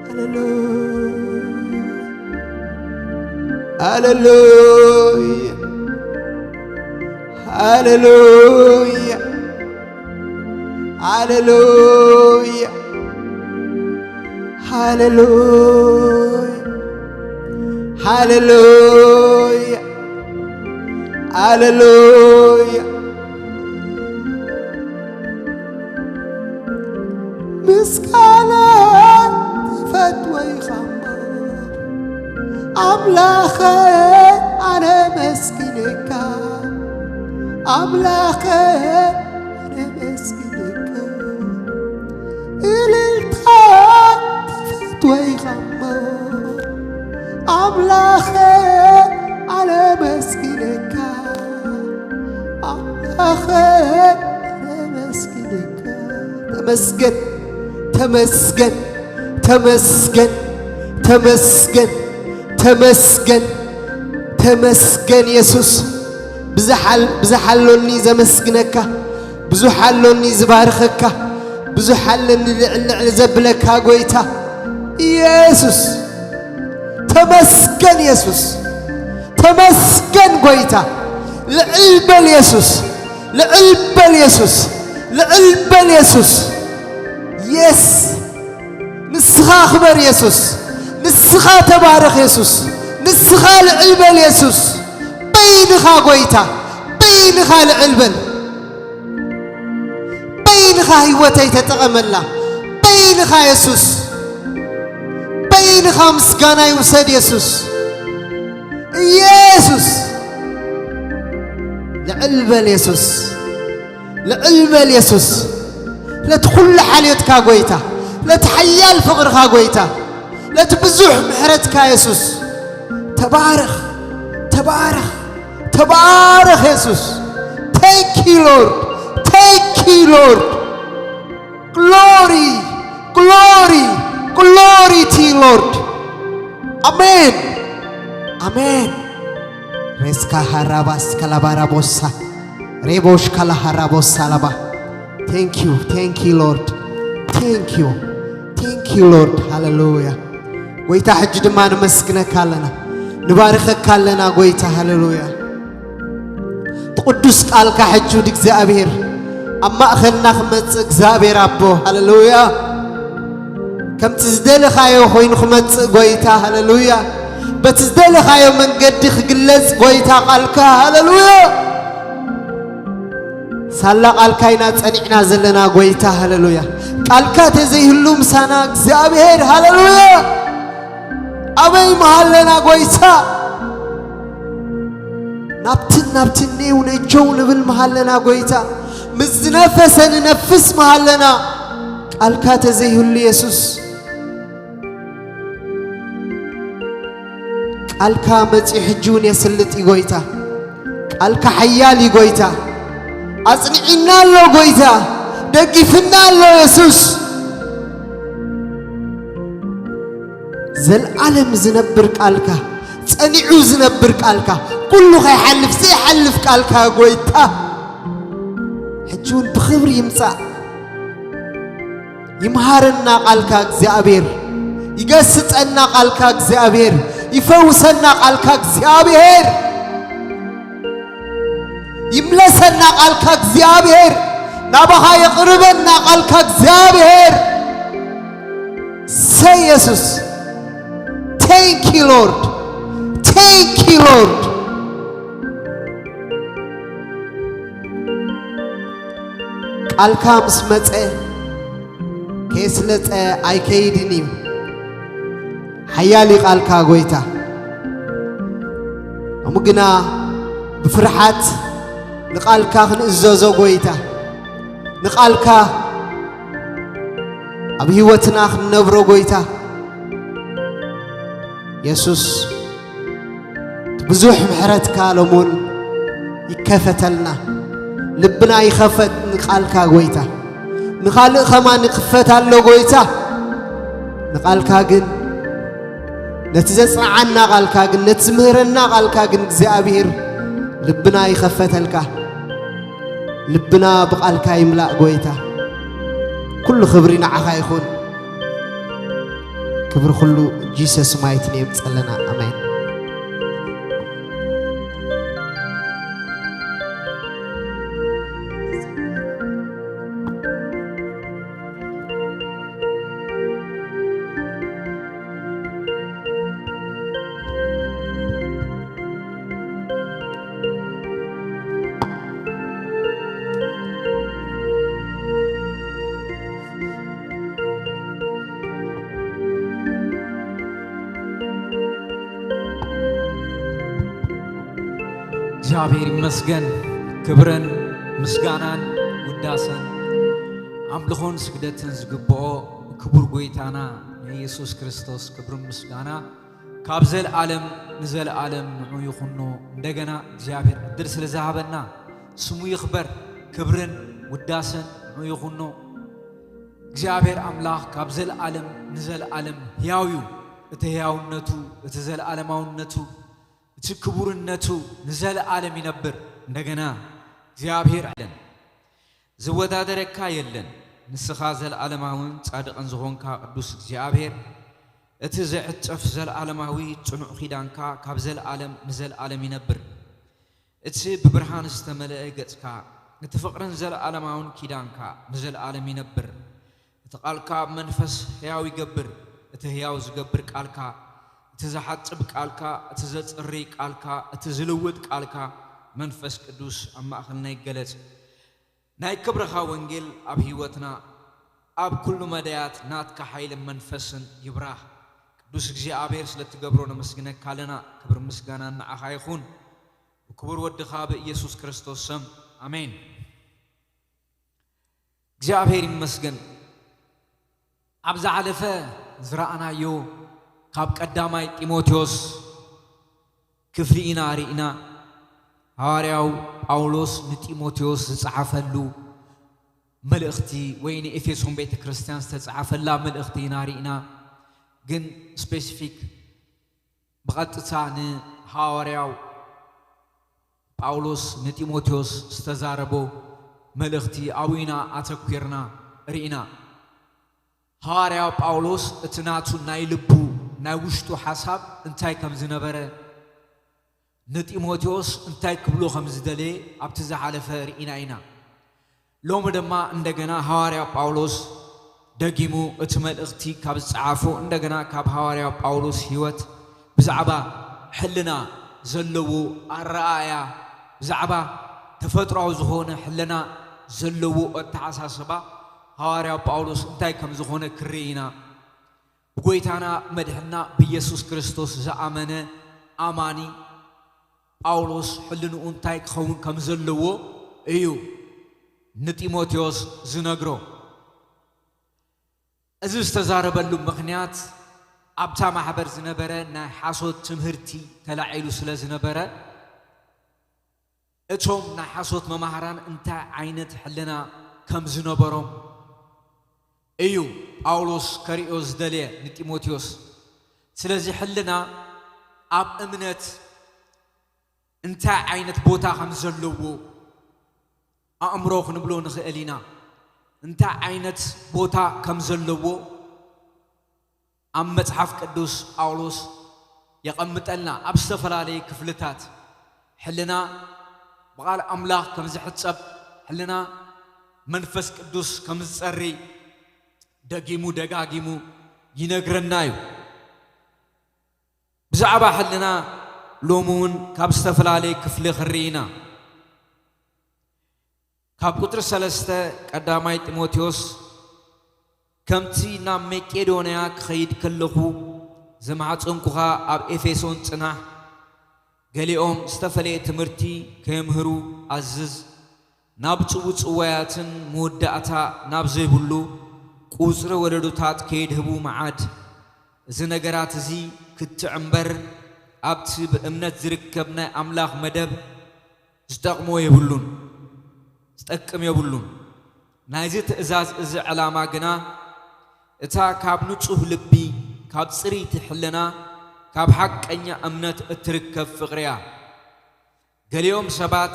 ሃሌሉያ፣ ሃሌሉያ፣ ሃሌሉያ፣ ሃሌሉያ፣ ሃሌሉያ፣ ሃሌሉያ፣ ሃሌሉያ። ምስጋና ትፈትዎ ኢኻ እሞ፣ ኣምላኸ ኣነ መስግነካ፣ ኣምላኸ ኣነ መስግነካ። እልልታ ትፈትዎ ኢኻ እሞ፣ ኣምላኸ ኣነ መስግነካ፣ ኣምላኸ ኣነ መስግነካ። ተመስገን፣ ተመስገን፣ ተመስገን፣ ተመስገን፣ ተመስገን፣ ተመስገን የሱስ። ብዝሓል-፣ ብዝሓሎኒ ዘመስግነካ፣ ብዙሕ ኣሎኒ ዝባርኸካ፣ ብዙሕ ኣለኒ ልዕል ልዕል ዘብለካ ጎይታ የሱስ። ተመስገን የሱስ፣ ተመስገን ጎይታ። ልዕል በል የሱስ፣ ልዕል በል የሱስ፣ ልዕል በል የሱስ። የስ፣ ንስኻ ክበር የሱስ፣ ንስኻ ተባረኽ የሱስ፣ ንስኻ ልዕል በል የሱስ። በይንኻ ጎይታ፣ በይንኻ ልዕል በል። በይንኻ ህይወተይ ተጠቐመላ። በይንኻ የሱስ፣ በይንኻ ምስጋና ይውሰድ የሱስ። ኢየሱስ፣ ልዕል በል የሱስ፣ ልዕል በል የሱስ። ለቲ ኩሉ ሓልዮትካ ጎይታ፣ ለቲ ሓያል ፍቕርኻ ጎይታ፣ ለቲ ብዙሕ ምሕረትካ የሱስ። ተባረኽ፣ ተባረኽ፣ ተባረኽ የሱስ። Thank you Lord, thank you Lord። Glory, glory, glory to you Lord. ኣሜን፣ ኣሜን። ሬስካ ሃራባስ ከላባራ ቦሳ፣ ሬቦሽ ካላ ሃራ ቦሳ ላባ። Thank you, thank you Lord, thank you, thank you Lord። ሃሌሉያ። ጎይታ፣ ሕጂ ድማ ንመስግነካ ኣለና፣ ንባርኸካ ኣለና ጎይታ። ሃሌሉያ። እቲ ቅዱስ ቃልካ ሕጂ ውድ እግዚኣብሔር ኣብ ማእኸልና ክመጽእ እግዚኣብሔር ኣቦ፣ ሃሌሉያ። ከምቲ ዝደለኻዮ ኮይኑ ክመጽእ ጎይታ፣ ሃሌሉያ። በቲ ዝደለኻዮ መንገዲ ክግለጽ ጎይታ ቃልካ፣ ሃሌሉያ። ሳላ ቃልካ ኢና ጸኒዕና ዘለና ጎይታ፣ ሃሌሉያ። ቃልካ ተዘይህሉ ምሳና እግዚኣብሔር፣ ሃሌሉያ። ኣበይ ምሃለና ጎይታ? ናብትን ናብትን ኔው ነጀው ንብል ምሃለና ጎይታ። ምስ ዝነፈሰ ንነፍስ ምሃለና። ቃልካ ተዘይህሉ የሱስ፣ ቃልካ መጺኡ ሕጂ እውን የስልጥ እዩ ጎይታ። ቃልካ ሓያል እዩ ጎይታ። ኣጽኒዒና ኣሎ ጎይታ። ደጊፍና ኣሎ የሱስ። ዘልዓለም ዝነብር ቃልካ፣ ጸኒዑ ዝነብር ቃልካ፣ ኩሉ ከይሓልፍ ዘይሓልፍ ቃልካ ጎይታ፣ ሕጂ እውን ብኽብሪ ይምጻእ። ይምሃረና ቃልካ እግዚኣብሔር፣ ይገስጸና ቃልካ እግዚኣብሔር፣ ይፈውሰና ቃልካ እግዚኣብሔር፣ ይምለሰና ቃልካ እግዚኣብሔር፣ ናባኻ የቕርበና ቃልካ እግዚኣብሔር። ሰይ የሱስ። Thank you Lord, thank you Lord። ቃልካ ምስ መጸ ከየስለጸ ኣይከይድን እዩ። ሓያል እዩ ቃልካ ጎይታ። እሞ ግና ብፍርሓት ንቃልካ ክንእዘዞ ጎይታ፣ ንቃልካ ኣብ ህይወትና ክንነብሮ ጎይታ የሱስ፣ እቲ ብዙሕ ምሕረትካ ሎሙን ይከፈተልና። ልብና ይኸፈት ንቃልካ ጎይታ። ንኻልእ ከማን ይኽፈት ኣሎ ጎይታ። ንቓልካ ግን፣ ነቲ ዘጽንዓና ቓልካ ግን፣ ነቲ ዝምህረና ቓልካ ግን እግዚኣብሔር ልብና ይኸፈተልካ። ልብና ብቓልካ ይምላእ ጎይታ። ኩሉ ክብሪ ንዓኻ ይኹን። ክብሪ ኩሉ ጂሰስ ማይቲ ኔም ጸለና። ኣሜን። እግዚኣብሔር ይመስገን። ክብርን ምስጋናን ውዳሰን ኣምልኾን ስግደትን ዝግብኦ ክቡር ጎይታና ንኢየሱስ ክርስቶስ ክብርን ምስጋና ካብ ዘለዓለም ንዘለዓለም ንዑ ይኹኖ። እንደገና እግዚኣብሔር ዕድል ስለ ዝሃበና ስሙ ይኽበር። ክብርን ውዳሰን ንዑ ይኹኖ። እግዚኣብሔር ኣምላኽ ካብ ዘለዓለም ንዘለዓለም ሕያው እዩ። እቲ ሕያውነቱ፣ እቲ ዘለዓለማውነቱ፣ እቲ ክቡርነቱ ንዘለዓለም ይነብር። እንደገና እግዚኣብሔር ኣለን። ዝወዳደረካ የለን። ንስኻ ዘለዓለማውን ጻድቕን ዝኾንካ ቅዱስ እግዚኣብሔር፣ እቲ ዘይዕጸፍ ዘለዓለማዊ ጽኑዕ ኪዳንካ ካብ ዘለዓለም ንዘለዓለም ይነብር። እቲ ብብርሃን ዝተመልአ ገጽካ፣ እቲ ፍቕርን ዘለዓለማውን ኪዳንካ ንዘለዓለም ይነብር። እቲ ቃልካ መንፈስ ሕያው ይገብር። እቲ ሕያው ዝገብር ቃልካ፣ እቲ ዝሓጽብ ቃልካ፣ እቲ ዘጽሪ ቃልካ፣ እቲ ዝልውጥ ቃልካ፣ መንፈስ ቅዱስ ኣብ ማእከልና ይገለጽ። ናይ ክብርኻ ወንጌል ኣብ ህይወትና፣ ኣብ ኩሉ መዳያት ናትካ ሓይልን መንፈስን ይብራህ። ቅዱስ እግዚኣብሔር ስለ እትገብሮ ነመስግነካ ኣለና። ክብሪ ምስጋና ንዓኻ ይኹን። ብክቡር ወድኻ ብኢየሱስ ክርስቶስ ስም፣ ኣሜን። እግዚኣብሔር ይመስገን። ኣብ ዝሓለፈ ዝረኣናዮ ካብ ቀዳማይ ጢሞቴዎስ ክፍሊ ኢና ርኢና። ሃዋርያው ጳውሎስ ንጢሞቴዎስ ዝጸሓፈሉ መልእኽቲ ወይ ንኤፌሶን ቤተ ክርስቲያን ዝተጸሓፈላ መልእኽቲ ኢና ርኢና። ግን ስፔሲፊክ ብቐጥታ ንሃዋርያው ጳውሎስ ንጢሞቴዎስ ዝተዛረቦ መልእኽቲ ኣብኡ ኢና ኣተኲርና ርኢና። ሃዋርያው ጳውሎስ እቲ ናቱ ናይ ልቡ ናይ ውሽጡ ሓሳብ እንታይ ከም ዝነበረ፣ ንጢሞቴዎስ እንታይ ክብሎ ከም ዝደለየ ኣብቲ ዝሓለፈ ርኢና ኢና። ሎሚ ድማ እንደገና ሃዋርያ ጳውሎስ ደጊሙ እቲ መልእኽቲ ካብ ዝጸሓፎ፣ እንደገና ካብ ሃዋርያ ጳውሎስ ህይወት ብዛዕባ ሕልና ዘለዎ ኣረኣእያ፣ ብዛዕባ ተፈጥሮኣዊ ዝኾነ ሕልና ዘለዎ ኣተሓሳስባ ሃዋርያ ጳውሎስ እንታይ ከም ዝኾነ ክርኢ ኢና። ብጎይታና መድሕና ብኢየሱስ ክርስቶስ ዝኣመነ ኣማኒ ጳውሎስ ሕልንኡ እንታይ ክኸውን ከም ዘለዎ እዩ ንጢሞቴዎስ ዝነግሮ። እዚ ዝተዛረበሉ ምኽንያት ኣብታ ማሕበር ዝነበረ ናይ ሓሶት ትምህርቲ ተላዒሉ ስለ ዝነበረ፣ እቶም ናይ ሓሶት መማህራን እንታይ ዓይነት ሕልና ከም ዝነበሮም እዩ ጳውሎስ ከርእዮ ዝደለየ ንጢሞቴዎስ። ስለዚ ሕልና ኣብ እምነት እንታይ ዓይነት ቦታ ከም ዘለዎ ኣእምሮ ክንብሎ ንኽእል ኢና። እንታይ ዓይነት ቦታ ከም ዘለዎ ኣብ መጽሓፍ ቅዱስ ጳውሎስ የቐምጠልና። ኣብ ዝተፈላለየ ክፍልታት ሕልና ብቓል ኣምላኽ ከም ዝሕጸብ፣ ሕልና መንፈስ ቅዱስ ከም ዝጸሪ ደጊሙ ደጋጊሙ ይነግረና እዩ። ብዛዕባ ሕልና ሎሚ እውን ካብ ዝተፈላለየ ክፍሊ ክንርኢ ኢና። ካብ ቁጽሪ ሰለስተ ቀዳማይ ጢሞቴዎስ፣ ከምቲ ናብ መቄዶንያ ክኸይድ ከለኹ ዝማሕጸንኩኻ ኣብ ኤፌሶን ጽናሕ፣ ገሊኦም ዝተፈለየ ትምህርቲ ከየምህሩ ኣዝዝ፣ ናብ ጽውጽዋያትን መወዳእታ ናብ ዘይብሉ ቁጽሪ ወለዶታት ከየድህቡ መዓድ። እዚ ነገራት እዚ ክትዕ እምበር ኣብቲ ብእምነት ዝርከብ ናይ ኣምላኽ መደብ ዝጠቕሞ የብሉን፣ ዝጠቅም የብሉን። ናይዚ ትእዛዝ እዚ ዕላማ ግና እታ ካብ ንጹህ ልቢ፣ ካብ ጽርይቲ ሕልና፣ ካብ ሓቀኛ እምነት እትርከብ ፍቕሪ እያ። ገሊኦም ሰባት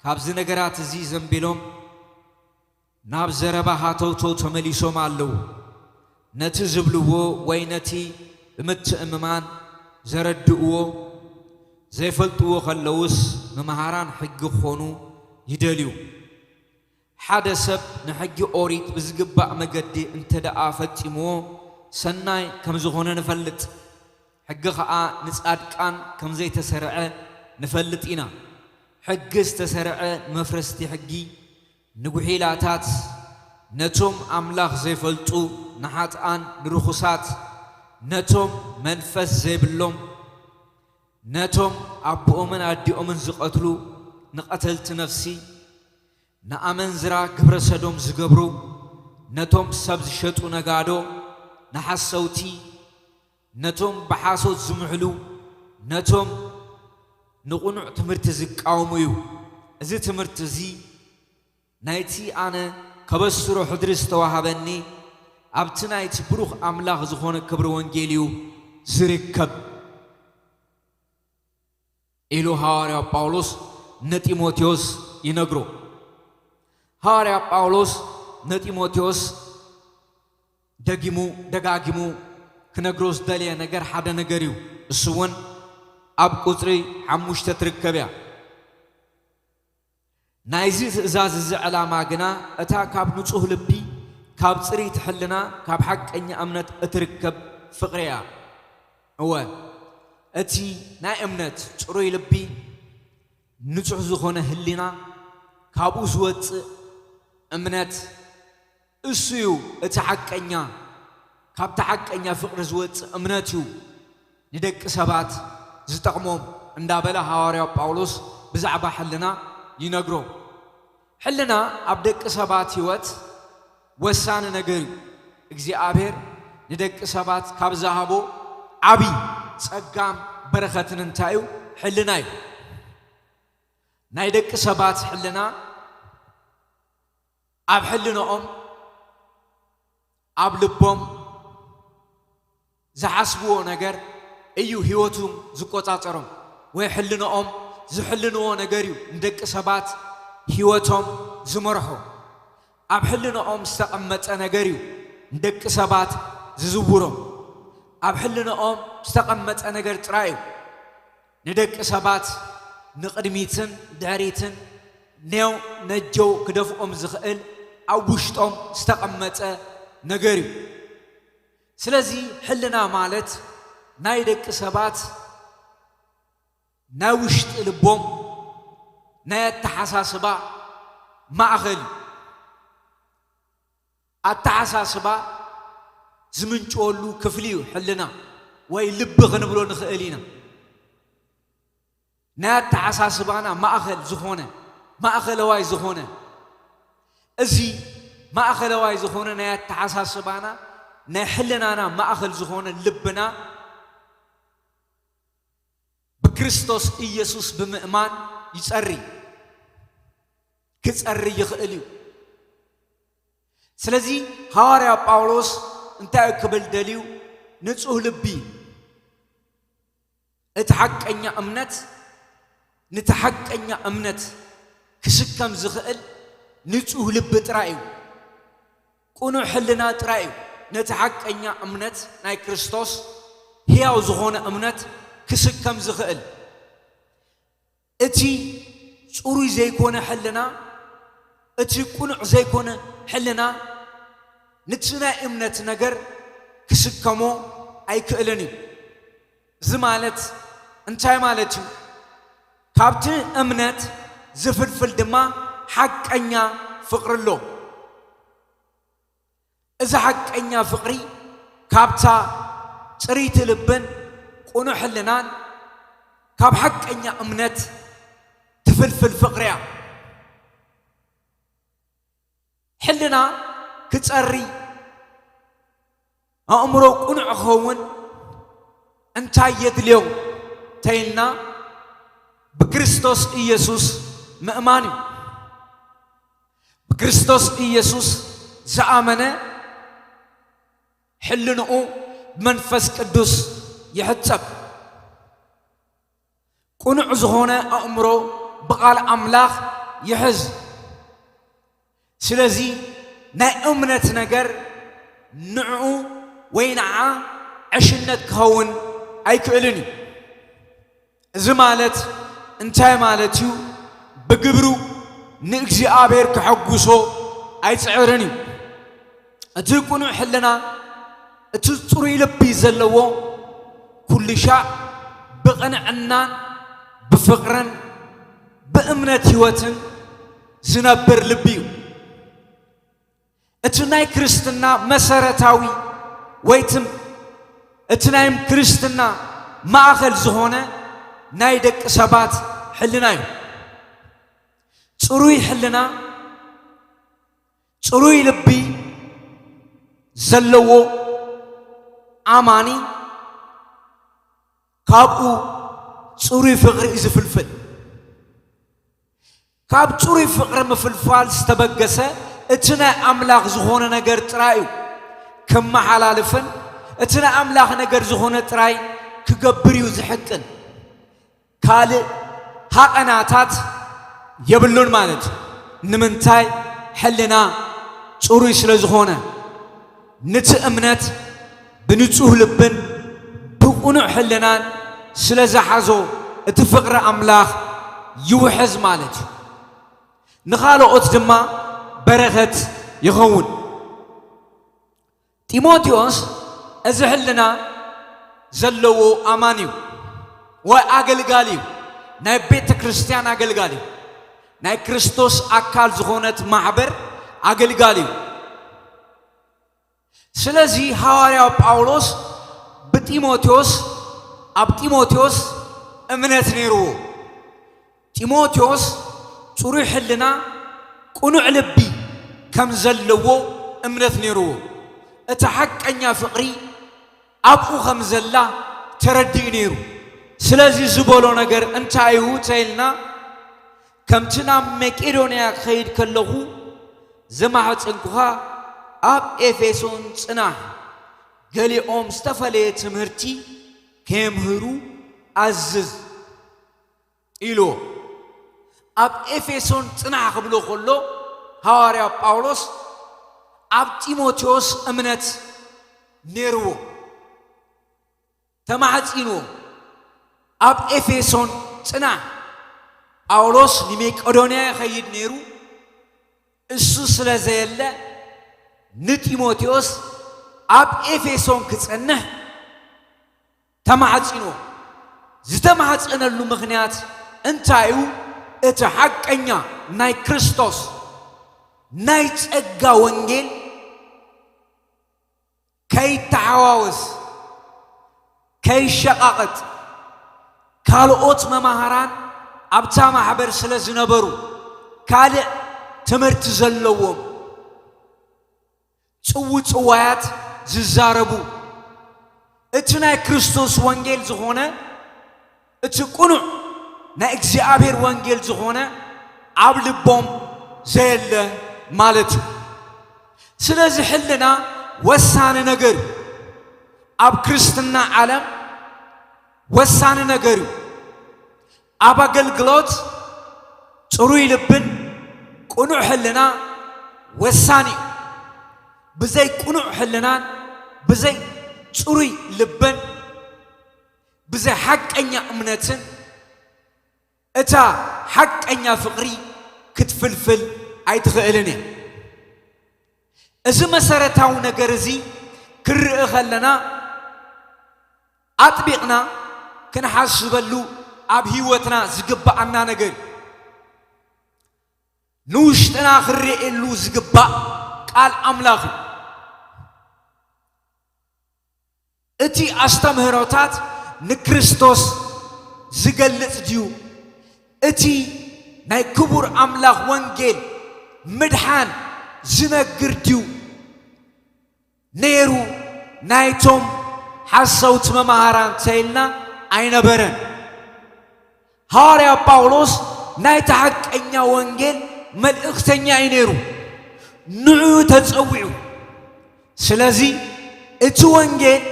ካብዚ ነገራት እዚ ዘንቢሎም ናብ ዘረባ ሃተውተው ተመሊሶም ኣለዉ። ነቲ ዝብልዎ ወይ ነቲ ብምትእምማን ዘረድእዎ ዘይፈልጥዎ ከለዉስ፣ መምሃራን ሕጊ ክኾኑ ይደልዩ። ሓደ ሰብ ንሕጊ ኦሪት ብዝግባእ መገዲ እንተ ደኣ ፈጺምዎ፣ ሰናይ ከም ዝኾነ ንፈልጥ። ሕጊ ኸኣ ንጻድቃን ከም ዘይተሰርዐ ንፈልጥ ኢና። ሕጊ ዝተሰርዐ ንመፍረስቲ ሕጊ፣ ንጉሒላታት፣ ነቶም ኣምላኽ ዘይፈልጡ፣ ንሓጥኣን፣ ንርኹሳት፣ ነቶም መንፈስ ዘይብሎም፣ ነቶም ኣቦኦምን ኣዲኦምን ዝቐትሉ፣ ንቐተልቲ ነፍሲ፣ ንኣመንዝራ ግብረ ሰዶም ዝገብሩ፣ ነቶም ሰብ ዝሸጡ ነጋዶ፣ ንሓሰውቲ፣ ነቶም ብሓሶት ዝምሕሉ፣ ነቶም ንቕኑዕ ትምህርቲ ዝቃወሙ እዩ። እዚ ትምህርቲ እዚ ናይቲ ኣነ ከበስሮ ሕድሪ ዝተዋህበኒ ኣብቲ ናይቲ ብሩኽ ኣምላኽ ዝኾነ ክብሪ ወንጌል እዩ ዝርከብ ኢሉ ሃዋርያ ጳውሎስ ንጢሞቴዎስ ይነግሮ። ሃዋርያ ጳውሎስ ንጢሞቴዎስ ደጊሙ ደጋጊሙ ክነግሮ ዝደለየ ነገር ሓደ ነገር እዩ። እሱ እውን ኣብ ቁጽሪ ሓሙሽተ ትርከብ እያ። ናይዚ ትእዛዝ እዚ ዕላማ ግና እታ ካብ ንጹህ ልቢ፣ ካብ ጽርይቲ ሕልና፣ ካብ ሓቀኛ እምነት እትርከብ ፍቕሪ እያ። እወ፣ እቲ ናይ እምነት ጽሩይ ልቢ፣ ንጹህ ዝኾነ ህሊና፣ ካብኡ ዝወጽእ እምነት፣ እሱ እዩ እቲ ሓቀኛ፣ ካብቲ ሓቀኛ ፍቕሪ ዝወጽእ እምነት እዩ ንደቂ ሰባት ዝጠቕሞም እንዳበለ ሃዋርያ ጳውሎስ ብዛዕባ ሕልና ይነግሮ። ሕልና ኣብ ደቂ ሰባት ህይወት ወሳኒ ነገር እዩ። እግዚኣብሔር ንደቂ ሰባት ካብ ዝሃቦ ዓቢ ጸጋን በረኸትን እንታይ እዩ? ሕልና እዩ። ናይ ደቂ ሰባት ሕልና ኣብ ሕልንኦም፣ ኣብ ልቦም ዝሓስብዎ ነገር እዩ ህይወቶም ዝቆጻጸሮም፣ ወይ ሕልንኦም ዝሕልንዎ ነገር እዩ ንደቂ ሰባት ህይወቶም ዝመርሖ። ኣብ ሕልንኦም ዝተቐመጠ ነገር እዩ ንደቂ ሰባት ዝዝውሮም። ኣብ ሕልንኦም ዝተቐመጠ ነገር ጥራይ እዩ ንደቂ ሰባት ንቕድሚትን ድሕሪትን ኔው ነጀው ክደፍኦም ዝኽእል ኣብ ውሽጦም ዝተቐመጠ ነገር እዩ። ስለዚ ሕልና ማለት ናይ ደቂ ሰባት ናይ ውሽጢ ልቦም ናይ ኣተሓሳስባ ማእኸል እዩ። ኣተሓሳስባ ዝምንጭወሉ ክፍሊ እዩ ሕልና፣ ወይ ልቢ ክንብሎ ንኽእል ኢና። ናይ ኣተሓሳስባና ማእኸል ዝኾነ፣ ማእኸለዋይ ዝኾነ፣ እዚ ማእኸለዋይ ዝኾነ ናይ ኣተሓሳስባና፣ ናይ ሕልናና ማእኸል ዝኾነ ልብና ብክርስቶስ ኢየሱስ ብምእማን ይጸሪ፣ ክጸሪ ይኽእል እዩ። ስለዚ ሃዋርያ ጳውሎስ እንታይ እዩ ክብል ደልዩ? ንጹህ ልቢ፣ እቲ ሓቀኛ እምነት፣ ነቲ ሓቀኛ እምነት ክስከም ዝኽእል ንጹህ ልቢ ጥራይ እዩ። ቅኑዕ ሕልና ጥራይ እዩ ነቲ ሓቀኛ እምነት ናይ ክርስቶስ፣ ህያው ዝኾነ እምነት ክስከም ዝኽእል። እቲ ጽሩይ ዘይኮነ ሕልና፣ እቲ ቅኑዕ ዘይኮነ ሕልና፣ ነቲ ናይ እምነት ነገር ክስከሞ ኣይክእልን እዩ። እዚ ማለት እንታይ ማለት እዩ? ካብቲ እምነት ዝፍልፍል ድማ ሓቀኛ ፍቕሪ ኣሎ። እዚ ሓቀኛ ፍቕሪ ካብታ ጽርይቲ ልብን ቅኑዕ ሕልናን ካብ ሓቀኛ እምነት ትፍልፍል ፍቕሪ እያ። ሕልና ክጸሪ፣ ኣእምሮ ቅኑዕ ክኸውን እንታይ የድልዮ ተይልና፣ ብክርስቶስ ኢየሱስ ምእማን እዩ። ብክርስቶስ ኢየሱስ ዝኣመነ ሕልንኡ ብመንፈስ ቅዱስ ይሕጸብ። ቅኑዕ ዝኾነ ኣእምሮ ብቓል ኣምላኽ ይሕዝ። ስለዚ ናይ እምነት ነገር ንዕኡ ወይ ንዓ ዕሽነት ክኸውን ኣይክእልን እዩ። እዚ ማለት እንታይ ማለት እዩ? ብግብሩ ንእግዚኣብሔር ከሐጉሶ ኣይጽዕርን እዩ። እቲ ቅኑዕ ሕልና፣ እቲ ጽሩይ ልቢ ዘለዎ፣ ኩሉ ሻዕ ብቕንዕናን ብፍቕርን ብእምነት ህይወትን ዝነብር ልቢ እዩ። እቲ ናይ ክርስትና መሰረታዊ ወይ ትም-፣ እቲ ናይ ክርስትና ማእኸል ዝኾነ ናይ ደቂ ሰባት ሕልና እዩ። ጽሩይ ሕልና፣ ጽሩይ ልቢ ዘለዎ ኣማኒ ካብኡ ጽሩይ ፍቕሪ እዩ ዝፍልፍል። ካብ ጽሩይ ፍቕሪ ምፍልፋል ዝተበገሰ እቲ ናይ ኣምላኽ ዝኾነ ነገር ጥራይ እዩ ከመሓላልፍን እቲ ናይ ኣምላኽ ነገር ዝኾነ ጥራይ ክገብር እዩ ዝሕቅን። ካልእ ሃቐናታት የብሉን ማለት እዩ። ንምንታይ? ሕልና ጽሩይ ስለ ዝኾነ። ንቲ እምነት ብንጹህ ልብን ብቕኑዕ ሕልናን ስለ ዝሓዞ እቲ ፍቕሪ ኣምላኽ ይውሕዝ ማለት እዩ። ንኻልኦት ድማ በረኸት ይኸውን። ጢሞቴዎስ እዚ ሕልና ዘለዎ ኣማን እዩ ወይ ኣገልጋሊ እዩ። ናይ ቤተ ክርስቲያን ኣገልጋሊ እዩ። ናይ ክርስቶስ ኣካል ዝኾነት ማሕበር ኣገልጋሊ እዩ። ስለዚ ሃዋርያው ጳውሎስ ብጢሞቴዎስ፣ ኣብ ጢሞቴዎስ እምነት ነይርዎ። ጢሞቴዎስ ጽሩይ ሕልና፣ ቅኑዕ ልቢ ከም ዘለዎ እምነት ነይርዎ። እቲ ሓቀኛ ፍቕሪ ኣብኡ ከም ዘላ ተረዲኡ ነይሩ። ስለዚ ዝበሎ ነገር እንታይ እዩ ተኢልና፣ ከምቲ ናብ መቄዶንያ ክኸይድ ከለኹ ዝማሕጸንኩኻ፣ ኣብ ኤፌሶን ጽናሕ፣ ገሊኦም ዝተፈለየ ትምህርቲ ከየምህሩ ኣዝዝ ኢልዎ። ኣብ ኤፌሶን ጽናሕ ክብሎ ከሎ፣ ሃዋርያ ጳውሎስ ኣብ ጢሞቴዎስ እምነት ነይርዎ፣ ተማሕጺንዎ። ኣብ ኤፌሶን ጽናሕ፣ ጳውሎስ ንመቄዶንያ ይኸይድ ነይሩ። እሱ ስለ ዘየለ፣ ንጢሞቴዎስ ኣብ ኤፌሶን ክጸንሕ ተማሕጺንዎ። ዝተማሕጸነሉ ምኽንያት እንታይ እዩ? እቲ ሓቀኛ ናይ ክርስቶስ ናይ ጸጋ ወንጌል ከይተሓዋወስ፣ ከይሸቓቐጥ፣ ካልኦት መማህራን ኣብታ ማሕበር ስለ ዝነበሩ፣ ካልእ ትምህርቲ ዘለዎም ጽውጽዋያት ዝዛረቡ፣ እቲ ናይ ክርስቶስ ወንጌል ዝኾነ፣ እቲ ቅኑዕ ናይ እግዚኣብሔር ወንጌል ዝኾነ ኣብ ልቦም ዘየለ ማለት እዩ። ስለዚ ሕልና ወሳኒ ነገር እዩ። ኣብ ክርስትና ዓለም ወሳኒ ነገር እዩ። ኣብ ኣገልግሎት ጽሩይ ልብን ቅኑዕ ሕልና ወሳኒ እዩ። ብዘይ ቅኑዕ ሕልናን ብዘይ ጽሩይ ልብን ብዘይ ሓቀኛ እምነትን እታ ሓቀኛ ፍቕሪ ክትፍልፍል ኣይትኽእልን እያ። እዚ መሰረታዊ ነገር እዚ ክንርኢ ከለና፣ ኣጥቢቕና ክንሓስበሉ ኣብ ህይወትና ዝግብኣና ነገር እዩ። ንውሽጥና ክንርእየሉ ዝግባእ ቃል ኣምላኽ እዩ። እቲ ኣስተምህሮታት ንክርስቶስ ዝገልጽ ድዩ? እቲ ናይ ክቡር ኣምላኽ ወንጌል ምድሓን ዝነግር ድዩ? ነይሩ ናይቶም ሓሰውቲ መማህራን ተይልና ኣይነበረን። ሃዋርያ ጳውሎስ ናይቲ ሓቀኛ ወንጌል መልእኽተኛ እዩ ነይሩ። ንዑ ተጸዊዑ። ስለዚ እቲ ወንጌል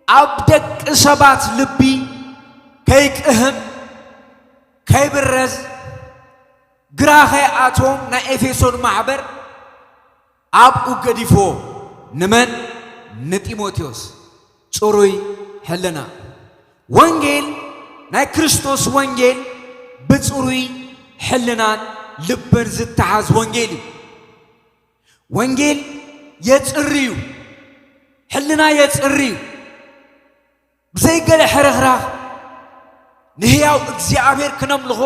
ኣብ ደቂ ሰባት ልቢ ከይቅህም፣ ከይብረዝ፣ ግራ ከይኣትዎም ናይ ኤፌሶን ማሕበር ኣብኡ ገዲፎ። ንመን? ንጢሞቴዎስ። ጽሩይ ሕልና። ወንጌል፣ ናይ ክርስቶስ ወንጌል ብጽሩይ ሕልናን ልብን ዝተሓዝ ወንጌል እዩ። ወንጌል የጽሪ እዩ። ሕልና የጽሪ እዩ። ብዘይ ገለ ሕርኽራኽ ንህያው እግዚኣብሔር ክነምልኾ፣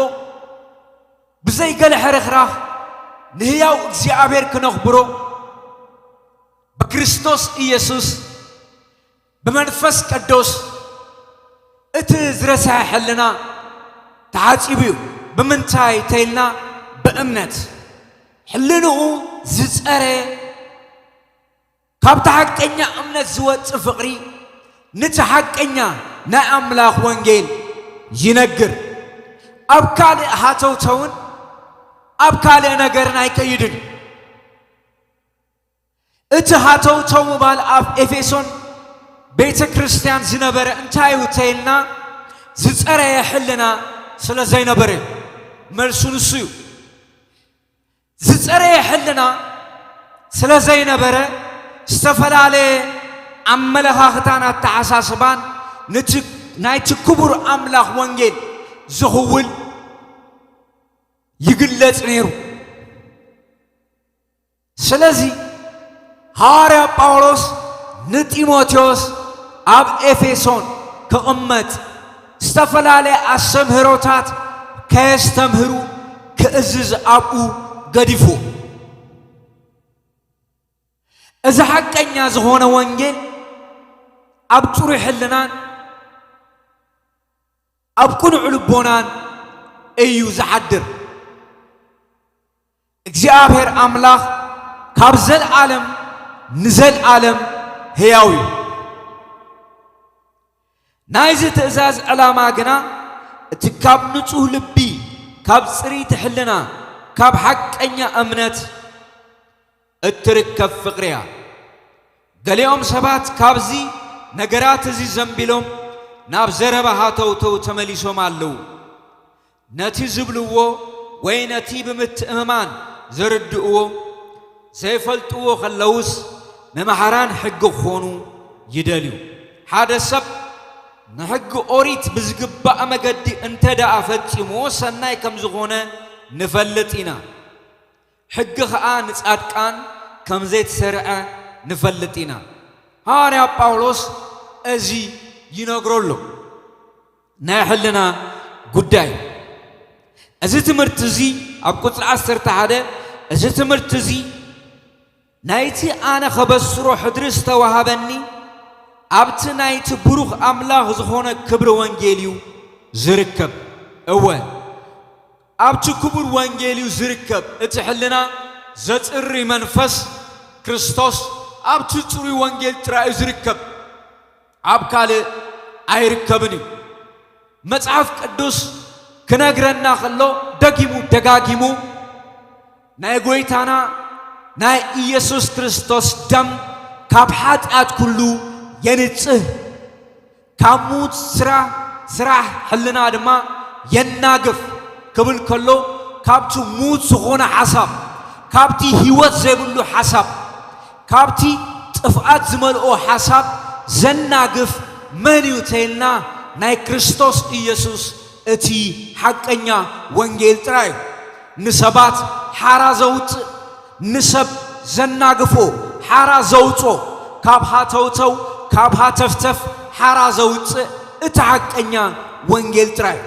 ብዘይ ገለ ሕርኽራኽ ንህያው እግዚኣብሔር ክነኽብሮ፣ ብክርስቶስ ኢየሱስ ብመንፈስ ቅዱስ እቲ ዝረስሐ ሕልና ተሓጺቡ እዩ። ብምንታይ ተይልና፣ ብእምነት። ሕልንኡ ዝጸረ፣ ካብቲ ሓቀኛ እምነት ዝወጽእ ፍቕሪ፣ ነቲ ሓቀኛ ናይ ኣምላኽ ወንጌል ይነግር። ኣብ ካልእ ሃተውተውን ኣብ ካልእ ነገርን ኣይከይድን። እቲ ሃተውተው ምባል ኣብ ኤፌሶን ቤተ ክርስቲያን ዝነበረ እንታይ እዩ ተይልና፣ ዝጸረየ ሕልና ስለ ዘይነበረ እዩ። መልሱ ንሱ እዩ። ዝጸረየ ሕልና ስለ ዘይነበረ፣ ዝተፈላለየ ኣመለኻኽታን ኣተሓሳስባን ነቲ ናይቲ ክቡር ኣምላኽ ወንጌል ዝኽውል ይግለጽ ነይሩ። ስለዚ ሃዋርያ ጳውሎስ ንጢሞቴዎስ ኣብ ኤፌሶን ክቕመጥ፣ ዝተፈላለየ ኣስተምህሮታት ከየስተምህሩ ክእዝዝ ኣብኡ ገዲፉ። እዚ ሓቀኛ ዝኾነ ወንጌል ኣብ ጽሩይ ሕልናን ኣብ ቅኑዕ ልቦናን እዩ ዝሓድር። እግዚኣብሔር ኣምላኽ ካብ ዘልኣለም ንዘልኣለም ሕያው እዩ። ናይዚ ትእዛዝ ዕላማ ግና እቲ ካብ ንጹህ ልቢ፣ ካብ ጽርይቲ ሕልና፣ ካብ ሓቀኛ እምነት እትርከብ ፍቕሪ እያ። ገሊኦም ሰባት ካብዚ ነገራት እዚ ዘንቢሎም ናብ ዘረባ ሃተውተው ተመሊሶም ኣለዉ። ነቲ ዝብልዎ ወይ ነቲ ብምትእምማን ዘርድእዎ ዘይፈልጥዎ ከለዉስ፣ መማህራን ሕጊ ክኾኑ ይደልዩ። ሓደ ሰብ ንሕጊ ኦሪት ብዝግባእ መገዲ እንተ ደኣ ፈጺምዎ፣ ሰናይ ከም ዝኾነ ንፈልጥ ኢና። ሕጊ ኸኣ ንጻድቃን ከም ዘይተሰርዐ ንፈልጥ ኢና። ሃዋርያ ጳውሎስ እዚ ይነግሮ ኣሎ። ናይ ሕልና ጉዳይ። እዚ ትምህርቲ እዚ ኣብ ቁጽሪ ዓሰርተ ሓደ፣ እዚ ትምህርቲ እዚ ናይቲ ኣነ ኸበስሮ ሕድሪ ዝተዋህበኒ ኣብቲ ናይቲ ብሩኽ ኣምላኽ ዝኾነ ክብሪ ወንጌል እዩ ዝርከብ። እወ፣ ኣብቲ ክቡር ወንጌል እዩ ዝርከብ። እቲ ሕልና ዘጽሪ መንፈስ ክርስቶስ ኣብቲ ጽሩይ ወንጌል ጥራይ እዩ ዝርከብ። ኣብ ካልእ ኣይርከብን እዩ። መጽሓፍ ቅዱስ ክነግረና ከሎ ደጊሙ ደጋጊሙ ናይ ጐይታና ናይ ኢየሱስ ክርስቶስ ደም ካብ ሓጢኣት ኩሉ የንጽህ፣ ካብ ምዉት ስራ-፣ ስራሕ ሕልና ድማ የናግፍ ክብል ከሎ፣ ካብቲ ምዉት ዝኾነ ሓሳብ፣ ካብቲ ህይወት ዘይብሉ ሓሳብ፣ ካብቲ ጥፍኣት ዝመልኦ ሓሳብ ዘናግፍ መን እዩ ተይልና፣ ናይ ክርስቶስ ኢየሱስ እቲ ሓቀኛ ወንጌል ጥራይ እዩ። ንሰባት ሓራ ዘውጽእ፣ ንሰብ ዘናግፎ፣ ሓራ ዘውጾ፣ ካብ ሃተውተው፣ ካብ ሃተፍተፍ ሓራ ዘውጽእ እቲ ሓቀኛ ወንጌል ጥራይ እዩ።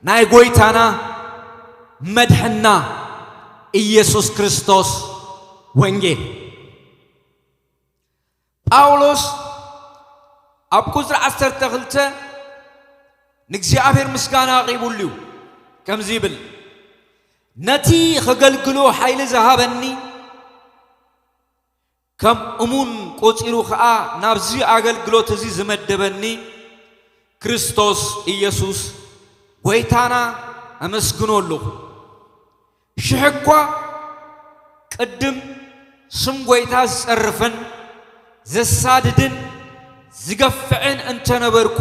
ናይ ጐይታና መድሕና ኢየሱስ ክርስቶስ ወንጌል። ጳውሎስ ኣብ ቁጽሪ ዓሰርተ ክልተ ንእግዚኣብሔር ምስጋና ኣቕሪቡሉ እዩ። ከምዚ ይብል፣ "ነቲ ኸገልግሎ ሓይሊ ዝሃበኒ፣ ከም እሙን ቈጺሩ ኸኣ ናብዚ ኣገልግሎት እዚ ዝመደበኒ ክርስቶስ ኢየሱስ ጐይታና ኣመስግኖ ኣለኹ። ሽሕ እኳ ቅድም ስም ጐይታ ዝጸርፍን ዘሳድድን ዝገፍዕን እንተነበርኩ፣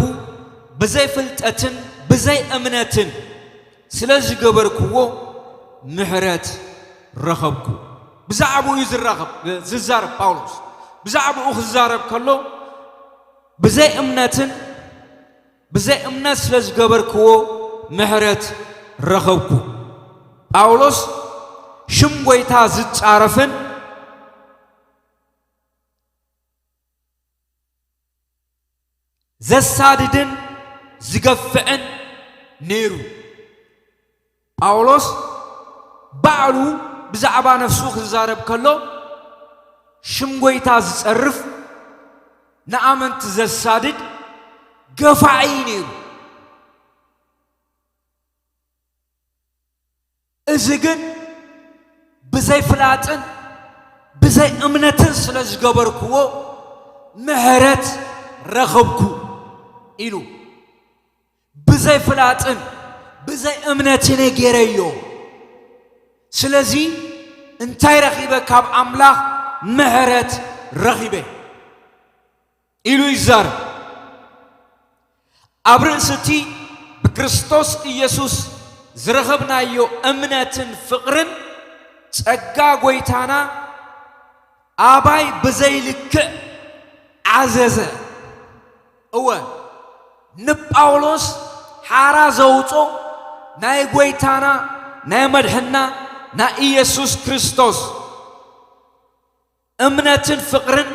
ብዘይ ፍልጠትን ብዘይ እምነትን ስለ ዝገበርክዎ፣ ምሕረት ረኸብኩ። ብዛዕባኡ እዩ ዝራኸብ-፣ ዝዛረብ ጳውሎስ። ብዛዕባኡ ክዛረብ ከሎ፣ ብዘይ እምነትን ብዘይ እምነት ስለ ዝገበርክዎ፣ ምሕረት ረኸብኩ። ጳውሎስ ሽም ጐይታ ዝጻረፍን ዘሳድድን ዝገፍዕን ነይሩ። ጳውሎስ ባዕሉ ብዛዕባ ነፍሱ ክዛረብ ከሎ፣ ሽም ጐይታ ዝጸርፍ፣ ንኣመንቲ ዘሳድድ ገፋዒ እዩ ነይሩ። እዚ ግን ብዘይ ፍላጥን ብዘይ እምነትን ስለ ዝገበርክዎ፣ ምሕረት ረኸብኩ ኢሉ። ብዘይ ፍላጥን ብዘይ እምነትን እየ ገይረዮ። ስለዚ እንታይ ረኺበ? ካብ ኣምላኽ ምሕረት ረኺበ ኢሉ ይዛረብ። ኣብ ርእሲ እቲ ብክርስቶስ ኢየሱስ ዝረኸብናዮ እምነትን ፍቕርን፣ ጸጋ ጐይታና ኣባይ ብዘይ ልክዕ ዓዘዘ። እወ፣ ንጳውሎስ ሓራ ዘውጾ ናይ ጐይታና ናይ መድሕንና ናይ ኢየሱስ ክርስቶስ እምነትን ፍቕርን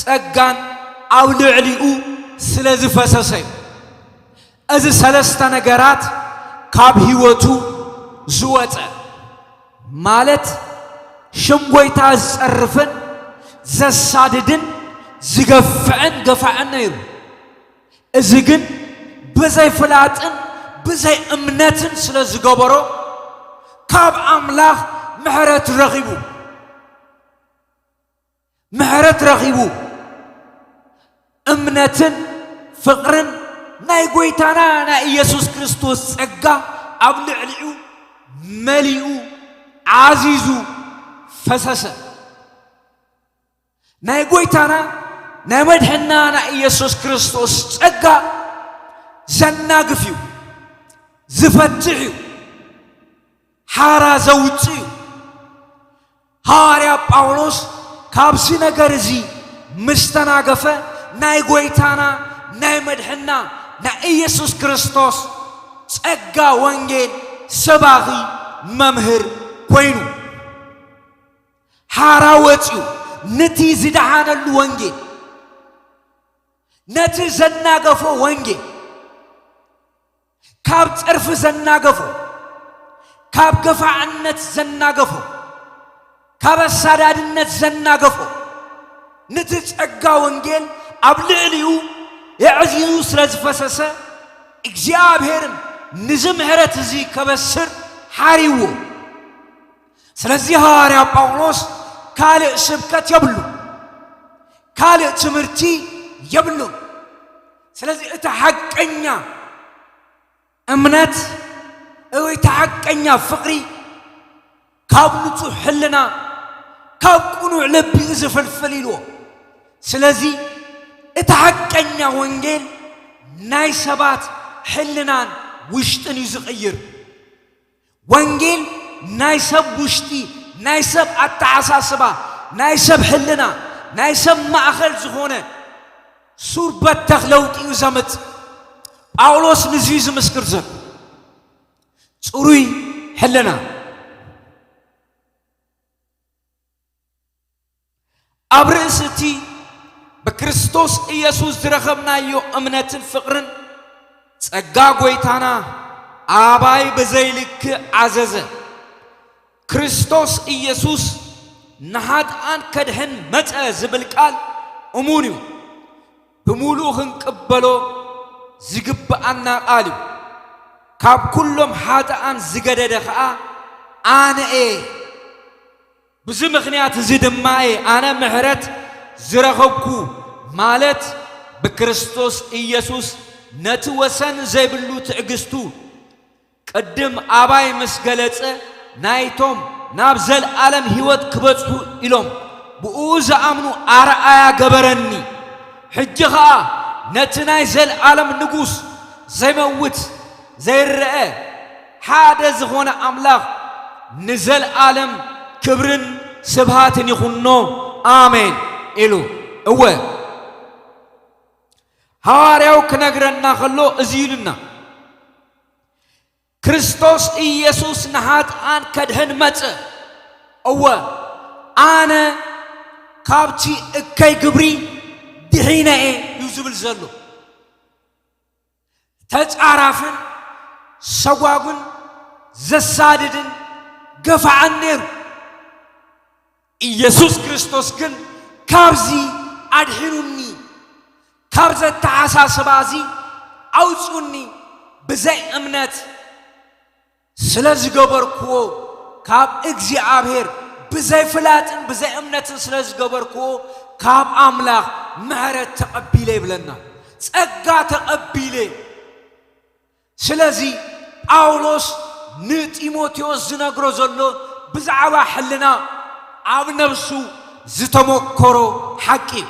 ጸጋን ኣብ ልዕሊኡ ስለ ዝፈሰሰ እዩ። እዚ ሰለስተ ነገራት ካብ ህይወቱ ዝወጸ፣ ማለት ሽም ጐይታ ዝጸርፍን ዘሳድድን ዝገፍዕን ገፋዕን ነይሩ። እዚ ግን ብዘይ ፍላጥን ብዘይ እምነትን ስለ ዝገበሮ፣ ካብ ኣምላኽ ምሕረት ረኺቡ። ምሕረት ረኺቡ። እምነትን ፍቕርን ናይ ጐይታና ናይ ኢየሱስ ክርስቶስ ጸጋ ኣብ ልዕሊኡ መሊኡ ዓዚዙ ፈሰሰ። ናይ ጐይታና ናይ መድሕንና ናይ ኢየሱስ ክርስቶስ ጸጋ ዘናግፍ እዩ፣ ዝፈትሕ እዩ፣ ሓራ ዘውጽእ እዩ። ሃዋርያ ጳውሎስ ካብዚ ነገር እዚ ምስ ተናገፈ፣ ናይ ጐይታና ናይ መድሕንና ናይ ኢየሱስ ክርስቶስ ጸጋ ወንጌል ሰባኺ መምህር ኮይኑ፣ ሓራ ወጺኡ ነቲ ዝደሓነሉ ወንጌል፣ ነቲ ዘናገፎ ወንጌል፣ ካብ ጸርፊ ዘናገፎ፣ ካብ ገፋዕነት ዘናገፎ፣ ካብ ኣሳዳድነት ዘናገፎ፣ ነቲ ጸጋ ወንጌል ኣብ ልዕሊኡ የዕዚዙ ስለ ዝፈሰሰ፣ እግዚኣብሔርም ንዚ ምሕረት እዚ ከበስር ሓሪዎ። ስለዚ ሃዋርያ ጳውሎስ ካልእ ስብከት የብሉ፣ ካልእ ትምህርቲ የብሉን። ስለዚ እቲ ሓቀኛ እምነት ወይ እቲ ሓቀኛ ፍቕሪ ካብ ንጹሕ ሕልና፣ ካብ ቅኑዕ ልቢ እዩ ዝፍልፍል ኢልዎ። ስለዚ እቲ ሓቀኛ ወንጌል ናይ ሰባት ሕልናን ውሽጥን እዩ ዝቕይር። ወንጌል ናይ ሰብ ውሽጢ፣ ናይ ሰብ ኣተሓሳስባ፣ ናይ ሰብ ሕልና፣ ናይ ሰብ ማእኸል ዝኾነ ሱር በተኽ ለውጢ እዩ ዘምጽእ። ጳውሎስ ንዚ እዩ ዝምስክር ዘሎ። ጽሩይ ሕልና። ኣብ ርእሲ እቲ ብክርስቶስ ኢየሱስ ዝረኸብናዮ እምነትን ፍቕርን፣ ጸጋ ጐይታና ኣባይ ብዘይልክእ ዓዘዘ። ክርስቶስ ኢየሱስ ንሓጥኣን ከድሕን መጸ ዝብል ቃል እሙን እዩ። ብምሉኡ ክንቅበሎ ዝግብኣና ቃል እዩ። ካብ ኩሎም ሓጥኣን ዝገደደ ኸኣ ኣነ እየ። ብዚ ምኽንያት እዚ ድማ እየ ኣነ ምሕረት ዝረኸብኩ፣ ማለት ብክርስቶስ ኢየሱስ ነቲ ወሰን ዘይብሉ ትዕግስቱ ቅድም ኣባይ ምስ ገለጸ፣ ናይቶም ናብ ዘለኣለም ህይወት ክበጽሑ ኢሎም ብኡ ዝኣምኑ ኣርኣያ ገበረኒ። ሕጂ ኸኣ ነቲ ናይ ዘለኣለም ንጉስ፣ ዘይመውት፣ ዘይረአ፣ ሓደ ዝኾነ ኣምላኽ ንዘለኣለም ክብርን ስብሃትን ይኹኖ። ኣሜን ኢሉ። እወ፣ ሃዋርያው ክነግረና ከሎ እዚ ኢሉና፣ ክርስቶስ ኢየሱስ ንኃጥኣን ከድሕን መጸ። እወ፣ ኣነ ካብቲ እከይ ግብሪ ድሒነ እየ እዩ ዝብል ዘሎ። ተጻራፍን ሰጓጉን ዘሳድድን ገፋዕን ነይሩ። ኢየሱስ ክርስቶስ ግን ካብዚ ኣድሒኑኒ፣ ካብ ዘተሓሳስባ እዚ ኣውጽኡኒ። ብዘይ እምነት ስለ ዝገበርክዎ፣ ካብ እግዚኣብሔር ብዘይ ፍላጥን ብዘይ እምነትን ስለ ዝገበርክዎ፣ ካብ ኣምላኽ ምሕረት ተቐቢለ ይብለና። ጸጋ ተቐቢለ። ስለዚ ጳውሎስ ንጢሞቴዎስ ዝነግሮ ዘሎ ብዛዕባ ሕልና ኣብ ነብሱ ዝተሞከሮ ሓቂ እዩ።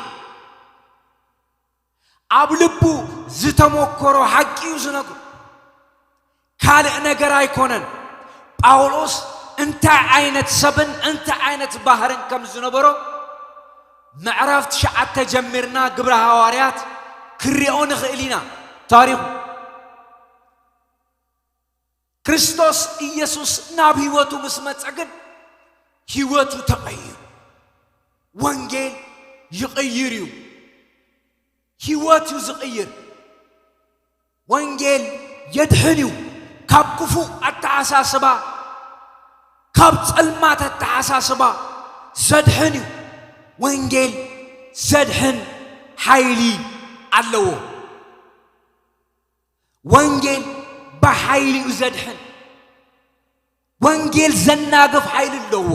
ኣብ ልቡ ዝተሞከሮ ሓቂ እዩ ዝነግሮ። ካልእ ነገር ኣይኮነን። ጳውሎስ እንታይ ዓይነት ሰብን እንታይ ዓይነት ባህርን ከም ዝነበሮ ምዕራፍ ትሽዓተ ጀሚርና ግብረ ሃዋርያት ክሪኦ ንኽእል ኢና። ታሪኹ ክርስቶስ ኢየሱስ ናብ ህይወቱ ምስ መጸ ግን ህይወቱ ተቐይሩ። ወንጌል ይቕይር እዩ። ህይወት እዩ ዝቕይር። ወንጌል የድሕን እዩ። ካብ ክፉእ ኣተሓሳስባ፣ ካብ ጸልማት ኣተሓሳስባ ዘድሕን እዩ። ወንጌል ዘድሕን ሓይሊ ኣለዎ። ወንጌል ብሓይሊ እዩ ዘድሕን። ወንጌል ዘናግፍ ሓይሊ ኣለዎ።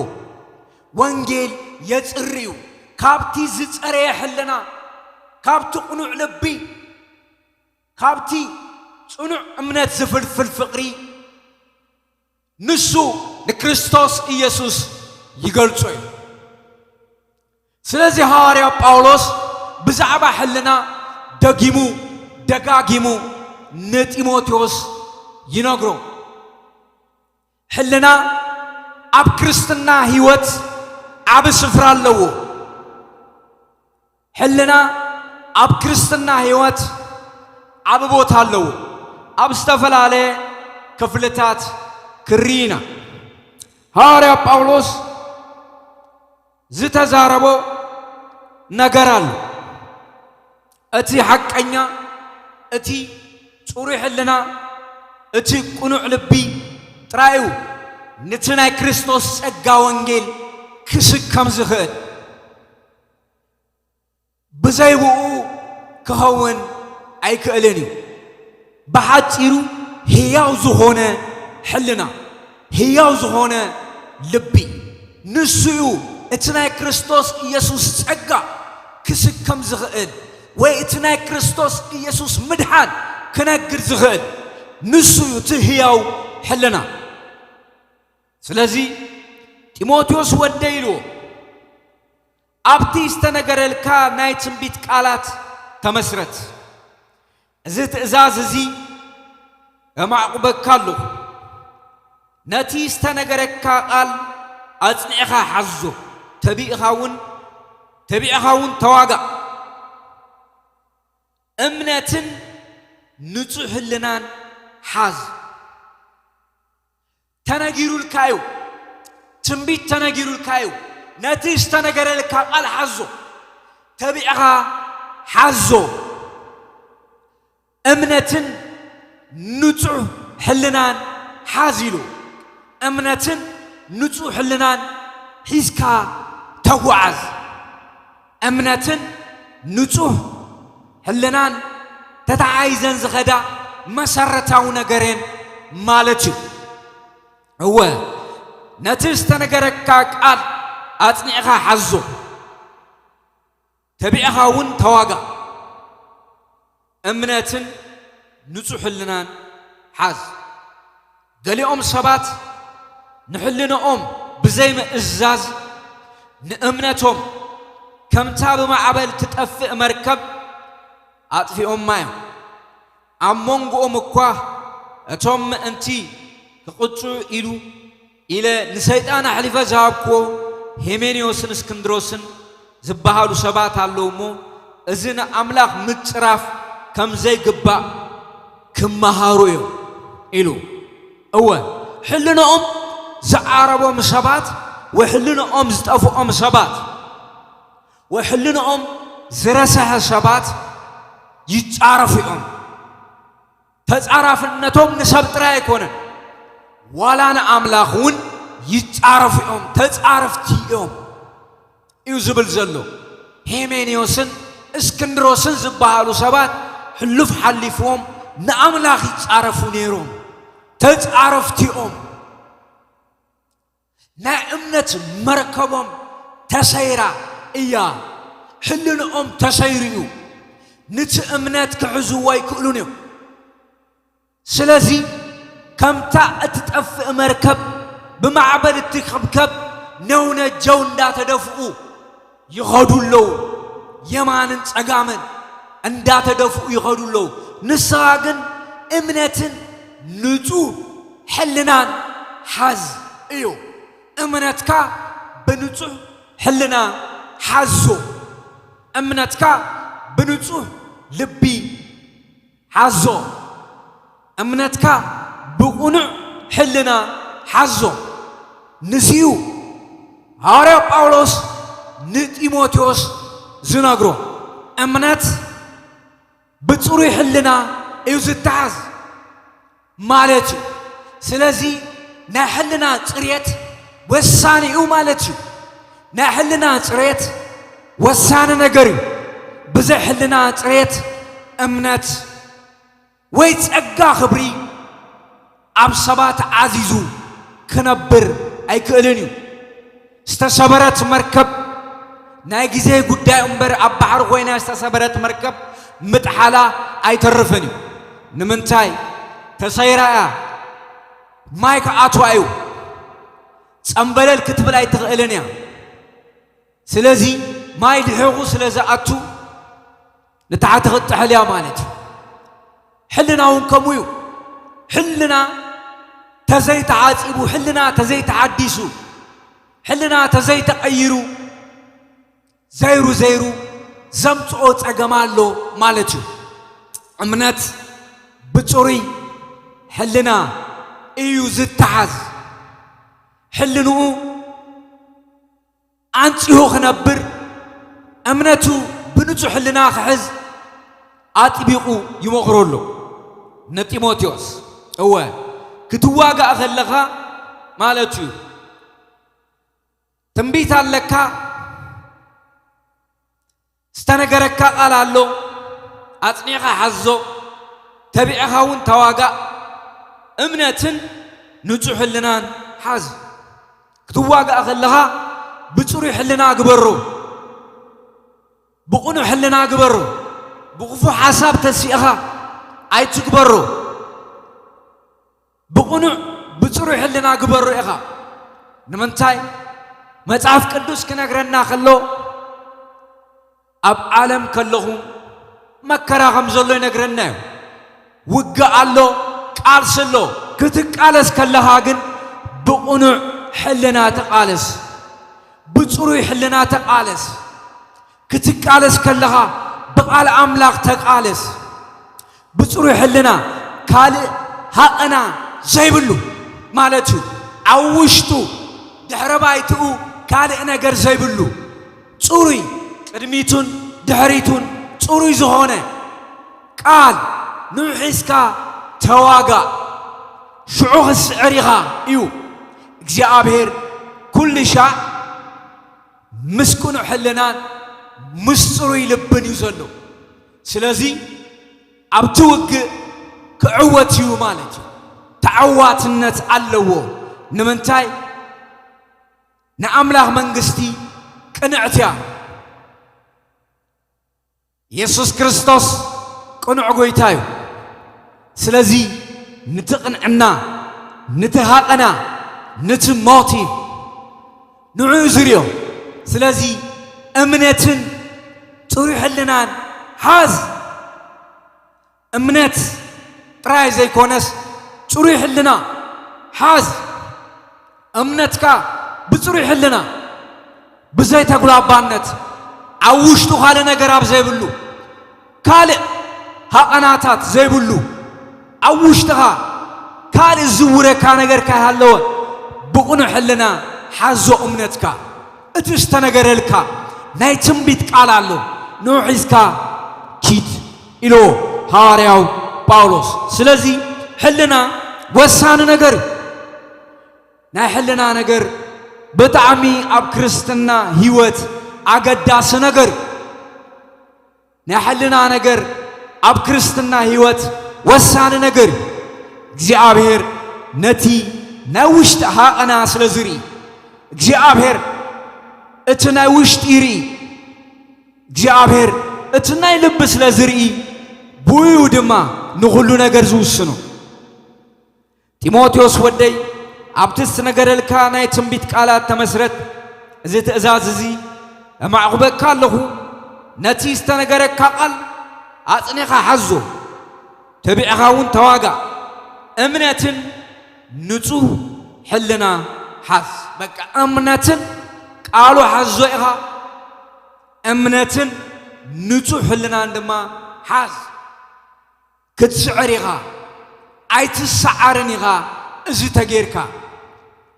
ወንጌል የጽሪ እዩ። ካብቲ ዝጸረየ ሕልና፣ ካብቲ ቅኑዕ ልቢ፣ ካብቲ ጽኑዕ እምነት ዝፍልፍል ፍቕሪ፣ ንሱ ንክርስቶስ ኢየሱስ ይገልጾ እዩ። ስለዚ ሃዋርያ ጳውሎስ ብዛዕባ ሕልና ደጊሙ ደጋጊሙ ንጢሞቴዎስ ይነግሮ። ሕልና ኣብ ክርስትና ህይወት ዓቢ ስፍራ ኣለዎ። ሕልና ኣብ ክርስትና ህይወት ዓቢ ቦታ ኣለዎ። ኣብ ዝተፈላለየ ክፍልታት ክርኢ ኢና። ሃዋርያ ጳውሎስ ዝተዛረቦ ነገር ኣሎ። እቲ ሓቀኛ፣ እቲ ጽሩይ ሕልና፣ እቲ ቅኑዕ ልቢ ጥራይ እዩ ነቲ ናይ ክርስቶስ ጸጋ ወንጌል ክስከም ዝኽእል። ብዘይ ብኡ ክኸውን ኣይክእልን እዩ። ብሓጺሩ ህያው ዝኾነ ሕልና፣ ህያው ዝኾነ ልቢ፣ ንሱ እዩ እቲ ናይ ክርስቶስ ኢየሱስ ጸጋ ክስከም ዝኽእል፣ ወይ እቲ ናይ ክርስቶስ ኢየሱስ ምድሓን ክነግር ዝኽእል። ንሱ እዩ እቲ ህያው ሕልና። ስለዚ ጢሞቴዎስ ወደይ ኢልዎ፣ ኣብቲ ዝተነገረልካ ናይ ትንቢት ቃላት ተመስረት። እዚ ትእዛዝ እዚ የማዕቁበካ ኣለኹ። ነቲ ዝተነገረካ ቃል ኣጽኒዕኻ ሓዞ፣ ተቢዕኻ እውን፣ ተቢዕኻ እውን ተዋጋእ። እምነትን ንጹሕ ህልናን ሓዝ። ተነጊሩልካ እዩ። ትንቢት ተነጊሩልካ እዩ። ነቲ ዝተነገረልካ ቃል ሓዞ። ተቢዕኻ ሓዞ። እምነትን ንጹሕ ሕልናን ሓዝ ኢሉ። እምነትን ንጹሕ ሕልናን ሒዝካ ተጓዓዝ። እምነትን ንጹህ ሕልናን ተተሓሒዘን ዝኸዳ መሰረታዊ ነገር እየን ማለት እዩ። እወ፣ ነቲ ዝተነገረካ ቃል ኣጽኒዕኻ ሓዞ፣ ተቢዕኻ እውን ተዋጋእ። እምነትን ንጹህ ሕልናን ሓዝ። ገሊኦም ሰባት ንሕልንኦም ብዘይምእዛዝ ንእምነቶም ከምታ ብማዕበል ትጠፍእ መርከብ ኣጥፊኦማ እዮም። ኣብ መንጎኦም እኳ እቶም ምእንቲ ክቕጽዑ ኢሉ ኢለ ንሰይጣን ኣሕሊፈ ዝሃብክዎ ሄሜኔዎስን እስክንድሮስን ዝበሃሉ ሰባት ኣለዉ እሞ፣ እዚ ንኣምላኽ ምጽራፍ ከም ዘይግባእ ክመሃሩ እዮም ኢሉ። እወ፣ ሕልንኦም ዝዓረቦም ሰባት ወይ ሕልንኦም ዝጠፍኦም ሰባት ወይ ሕልንኦም ዝረሰሐ ሰባት ይጻረፉ እዮም። ተጻራፍነቶም ንሰብ ጥራይ ኣይኮነን፣ ዋላ ንኣምላኽ እውን ይጻረፉ እዮም፣ ተጻረፍቲ እዮም እዩ ዝብል ዘሎ። ሄሜኔዎስን እስክንድሮስን ዝበሃሉ ሰባት ሕሉፍ ሓሊፍዎም ንኣምላኽ ይጻረፉ ነይሮም፣ ተጻረፍቲ እዮም። ናይ እምነት መርከቦም ተሰይራ እያ። ሕልንኦም ተሰይሩ እዩ። ንቲ እምነት ክሕዝዎ ኣይክእሉን እዮም። ስለዚ ከምታ እትጠፍእ መርከብ ብማዕበል እትኽብከብ ነውነጀው እንዳተደፍኡ ይኸዱ ኣለዉ። የማንን ጸጋምን እንዳተደፍኡ ይኸዱ ኣለዉ። ንስኻ ግን እምነትን ንጹህ ሕልናን ሓዝ እዩ። እምነትካ ብንጹህ ሕልና ሓዞ። እምነትካ ብንጹህ ልቢ ሓዞ። እምነትካ ብቕኑዕ ሕልና ሓዞ። ንዚዩ ሃዋርያ ጳውሎስ ንጢሞቴዎስ ዝነግሮ፣ እምነት ብጽሩይ ሕልና እዩ ዝተሓዝ ማለት እዩ። ስለዚ ናይ ሕልና ጽሬት ወሳኒ እዩ ማለት እዩ። ናይ ሕልና ጽሬት ወሳኒ ነገር እዩ። ብዘይ ሕልና ጽሬት እምነት ወይ ጸጋ ክብሪ ኣብ ሰባት ዓዚዙ ክነብር ኣይክእልን እዩ። ዝተሰበረት መርከብ ናይ ግዜ ጉዳይ እምበር፣ ኣብ ባሕሪ ኮይና ዝተሰበረት መርከብ ምጥሓላ ኣይተርፍን እዩ። ንምንታይ? ተሰይራ እያ። ማይ ክኣትዋ እዩ። ጸምበለል ክትብል ኣይትኽእልን እያ። ስለዚ ማይ ድሒቑ ስለ ዝኣቱ ንታሕቲ ክትጥሕል እያ ማለት እዩ። ሕልና እውን ከምኡ እዩ። ሕልና ተዘይተዓጺቡ፣ ሕልና ተዘይተሓዲሱ፣ ሕልና ተዘይተቐይሩ፣ ዘይሩ ዘይሩ ዘምጽኦ ጸገም ኣሎ ማለት እዩ። እምነት ብጽሩይ ሕልና እዩ ዝተሓዝ። ሕልንኡ ኣንጺሁ ክነብር፣ እምነቱ ብንጹሕ ሕልና ክሕዝ ኣጥቢቑ ይመኽሮ ኣሎ ንጢሞቴዎስ። እወ፣ ክትዋጋእ ከለኻ ማለት እዩ። ትንቢት ኣለካ፣ ዝተነገረካ ቃል ኣሎ፣ ኣጽኒዕኻ ሓዞ፣ ተቢዕኻ እውን ተዋጋእ። እምነትን ንጹሕ ሕልናን ሓዝ። ክትዋጋእ ከለኻ ብጽሩይ ሕልና ግበሮ፣ ብቕኑዕ ሕልና ግበሮ። ብክፉእ ሓሳብ ተሲእኻ ኣይትግበሮ። ብቕኑዕ ብጽሩይ ሕልና ግበሮ ኢኻ። ንምንታይ? መጽሓፍ ቅዱስ ክነግረና ከሎ፣ ኣብ ዓለም ከለኹም መከራ ከም ዘሎ ይነግረና እዩ። ውግእ ኣሎ፣ ቃልሲ ኣሎ። ክትቃለስ ከለኻ ግን ብቕኑዕ ሕልና ተቃለስ፣ ብጽሩይ ሕልና ተቃለስ። ክትቃለስ ከለኻ ብቓል ኣምላኽ ተቃለስ። ብጽሩይ ሕልና፣ ካልእ ሃቐና ዘይብሉ ማለት እዩ። ኣብ ውሽጡ ድሕረ ባይትኡ ካልእ ነገር ዘይብሉ፣ ጽሩይ፣ ቅድሚቱን ድሕሪቱን ጽሩይ ዝኾነ ቃል፣ ንዑ ሒዝካ ተዋጋእ። ሽዑ ክትስዕር ኢኻ እዩ። እግዚኣብሔር ኩሉ ሻዕ ምስ ቅኑዕ ሕልናን ምስ ጽሩይ ልብን እዩ ዘሎ። ስለዚ ኣብቲ ውግእ ክዕወት እዩ ማለት እዩ። ተዓዋትነት ኣለዎ። ንምንታይ? ንኣምላኽ መንግስቲ ቅንዕት እያ። የሱስ ክርስቶስ ቅኑዕ ጎይታ እዩ። ስለዚ ንቲ ቅንዕና፣ ንቲ ሃቐና፣ ንቲ ሞቲ ንዕኡ ዝርዮ። ስለዚ እምነትን ጽሩይ ሕልናን ሓዝ። እምነት ጥራይ ዘይኮነስ ጽሩይ ሕልና ሓዝ። እምነትካ ብጽሩይ ሕልና፣ ብዘይ ተጉላባነት፣ ኣብ ውሽጡ ካልእ ነገር ኣብ ዘይብሉ፣ ካልእ ሃቐናታት ዘይብሉ፣ ኣብ ውሽጥኻ ካልእ ዝዝውረካ ነገር ካይሃለወ፣ ብቕኑዕ ሕልና ሓዞ እምነትካ። እቲ ዝተነገረልካ ናይ ትንቢት ቃል ኣሎ፣ ንዑ ሒዝካ ኪድ ኢልዎ ሃዋርያው ጳውሎስ። ስለዚ ሕልና ወሳኒ ነገር እዩ። ናይ ሕልና ነገር ብጣዕሚ ኣብ ክርስትና ህይወት ኣገዳሲ ነገር እዩ። ናይ ሕልና ነገር ኣብ ክርስትና ህይወት ወሳኒ ነገር እዩ። እግዚኣብሔር ነቲ ናይ ውሽጢ ሃቐና ስለ ዝርኢ፣ እግዚኣብሔር እቲ ናይ ውሽጢ ይርኢ፣ እግዚኣብሔር እቲ ናይ ልቢ ስለ ዝርኢ፣ ብኡ ድማ ንኹሉ ነገር ዝውስኖ። ጢሞቴዎስ ወደይ፣ ኣብቲ ዝተነገረልካ ናይ ትንቢት ቃላት ተመስረት፣ እዚ ትእዛዝ እዚ እማዕቑበካ ኣለኹ። ነቲ ዝተነገረካ ቃል ኣጽኒኻ ሓዞ፣ ተቢዕኻ እውን ተዋጋእ። እምነትን ንጹህ ሕልና ሓዝ። በቃ እምነትን ቃሉ ሓዞ ኢኻ፣ እምነትን ንጹህ ሕልናን ድማ ሓዝ። ክትስዕር ኢኻ፣ ኣይትሰዓርን ኢኻ። እዚ ተጌርካ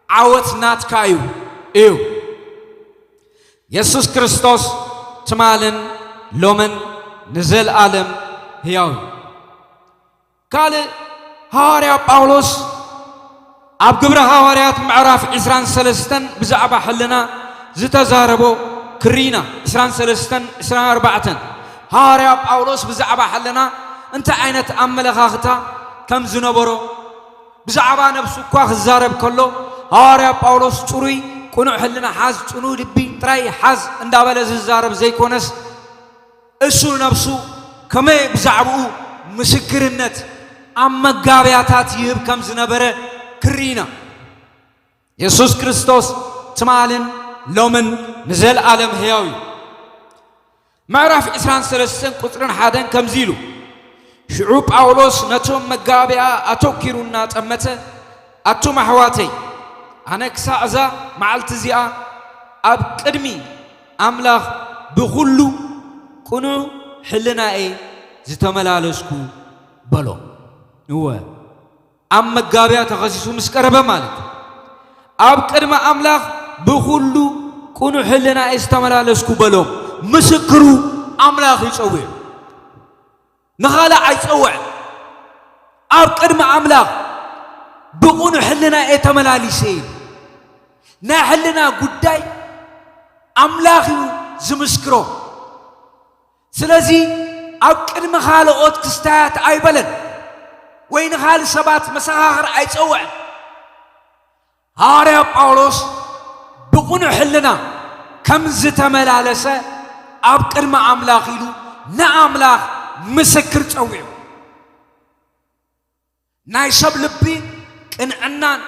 ዓወት ናትካ እዩ፣ እዩ። የሱስ ክርስቶስ ትማልን ሎምን ንዘለኣለም ህያው እዩ። ካልእ ሃዋርያ ጳውሎስ ኣብ ግብረ ሃዋርያት ምዕራፍ ዕስራን ሰለስተን ብዛዕባ ሕልና ዝተዛረቦ ክሪና፣ ዕስራን ሰለስተን ዕስራን ኣርባዕተን። ሃዋርያ ጳውሎስ ብዛዕባ ሕልና እንታይ ዓይነት ኣመለኻኽታ ከም ዝነበሮ፣ ብዛዕባ ነብሱ እኳ ክዛረብ ከሎ፣ ሃዋርያ ጳውሎስ ጽሩይ ቅኑዕ ሕልና ሓዝ፣ ጽኑዕ ልቢ ጥራይ ሓዝ እንዳበለ ዝዛረብ ዘይኮነስ፣ እሱ ነብሱ ከመይ ብዛዕባኡ ምስክርነት ኣብ መጋብያታት ይህብ ከም ዝነበረ ክርኢና። የሱስ ክርስቶስ ትማልን ሎምን ንዘለኣለም ህያው እዩ። ምዕራፍ ዕስራን ሰለስተን ቁጽርን ሓደን ከምዚ ኢሉ፣ ሽዑ ጳውሎስ ነቶም መጋብያ ኣተኪሩ እናጠመተ፣ ኣቱም ኣሕዋተይ፣ ኣነ ክሳዕ እዛ መዓልቲ እዚኣ ኣብ ቅድሚ ኣምላኽ ብኹሉ ቅኑዕ ሕልናኤ ዝተመላለስኩ በሎም። እወ፣ ኣብ መጋብያ ተኸሲሱ ምስ ቀረበ ማለት እዩ። ኣብ ቅድሚ ኣምላኽ ብኹሉ ቅኑዕ ሕልናኤ ዝተመላለስኩ በሎም። ምስክሩ ኣምላኽ ይጸውዕ። ንኻልእ ኣይጸውዕን። ኣብ ቅድሚ ኣምላኽ ብቕኑዕ ሕልና እየ ተመላሊሰ ኢሉ። ናይ ሕልና ጉዳይ ኣምላኽ እዩ ዝምስክሮ። ስለዚ ኣብ ቅድሚ ካልኦት ክስታያት ኣይበለን ወይ ንኻልእ ሰባት መሰኻኽር ኣይጸውዕን። ሃዋርያ ጳውሎስ ብቕኑዕ ሕልና ከም ዝተመላለሰ ኣብ ቅድሚ ኣምላኽ ኢሉ ንኣምላኽ ምስክር ጸዊዑ። ናይ ሰብ ልቢ ቅንዕናን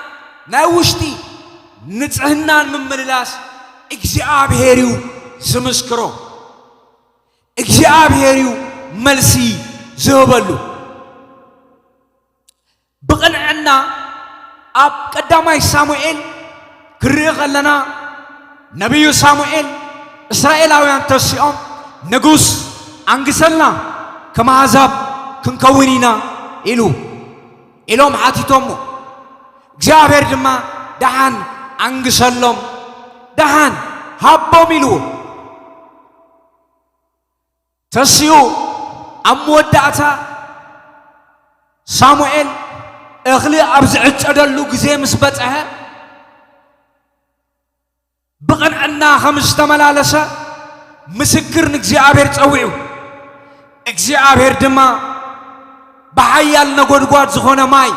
ናይ ውሽጢ ንጽህናን ምምልላስ እግዚኣብሔር እዩ ዝምስክሮ። እግዚኣብሔር እዩ መልሲ ዝህበሉ። ብቕንዕና ኣብ ቀዳማይ ሳሙኤል ክንርኢ ከለና፣ ነቢዩ ሳሙኤል፣ እስራኤላውያን ተሲኦም፣ "ንጉስ ኣንግሰልና፣ ከም ኣህዛብ ክንከውን ኢና" ኢሉ፣ ኢሎም ሓቲቶሞ። እግዚኣብሔር ድማ፣ "ደሓን ኣንግሰሎም፣ ደሓን ሃቦም" ኢልዎ። ተሲኡ ኣብ መወዳእታ ሳሙኤል እኽሊ ኣብ ዝዕጸደሉ ግዜ ምስ በጽሐ፣ ብቕንዕና ከም ዝተመላለሰ ምስክር ንእግዚኣብሔር ጸዊዑ። እግዚኣብሔር ድማ ብሓያል ነጎድጓድ ዝኾነ ማይ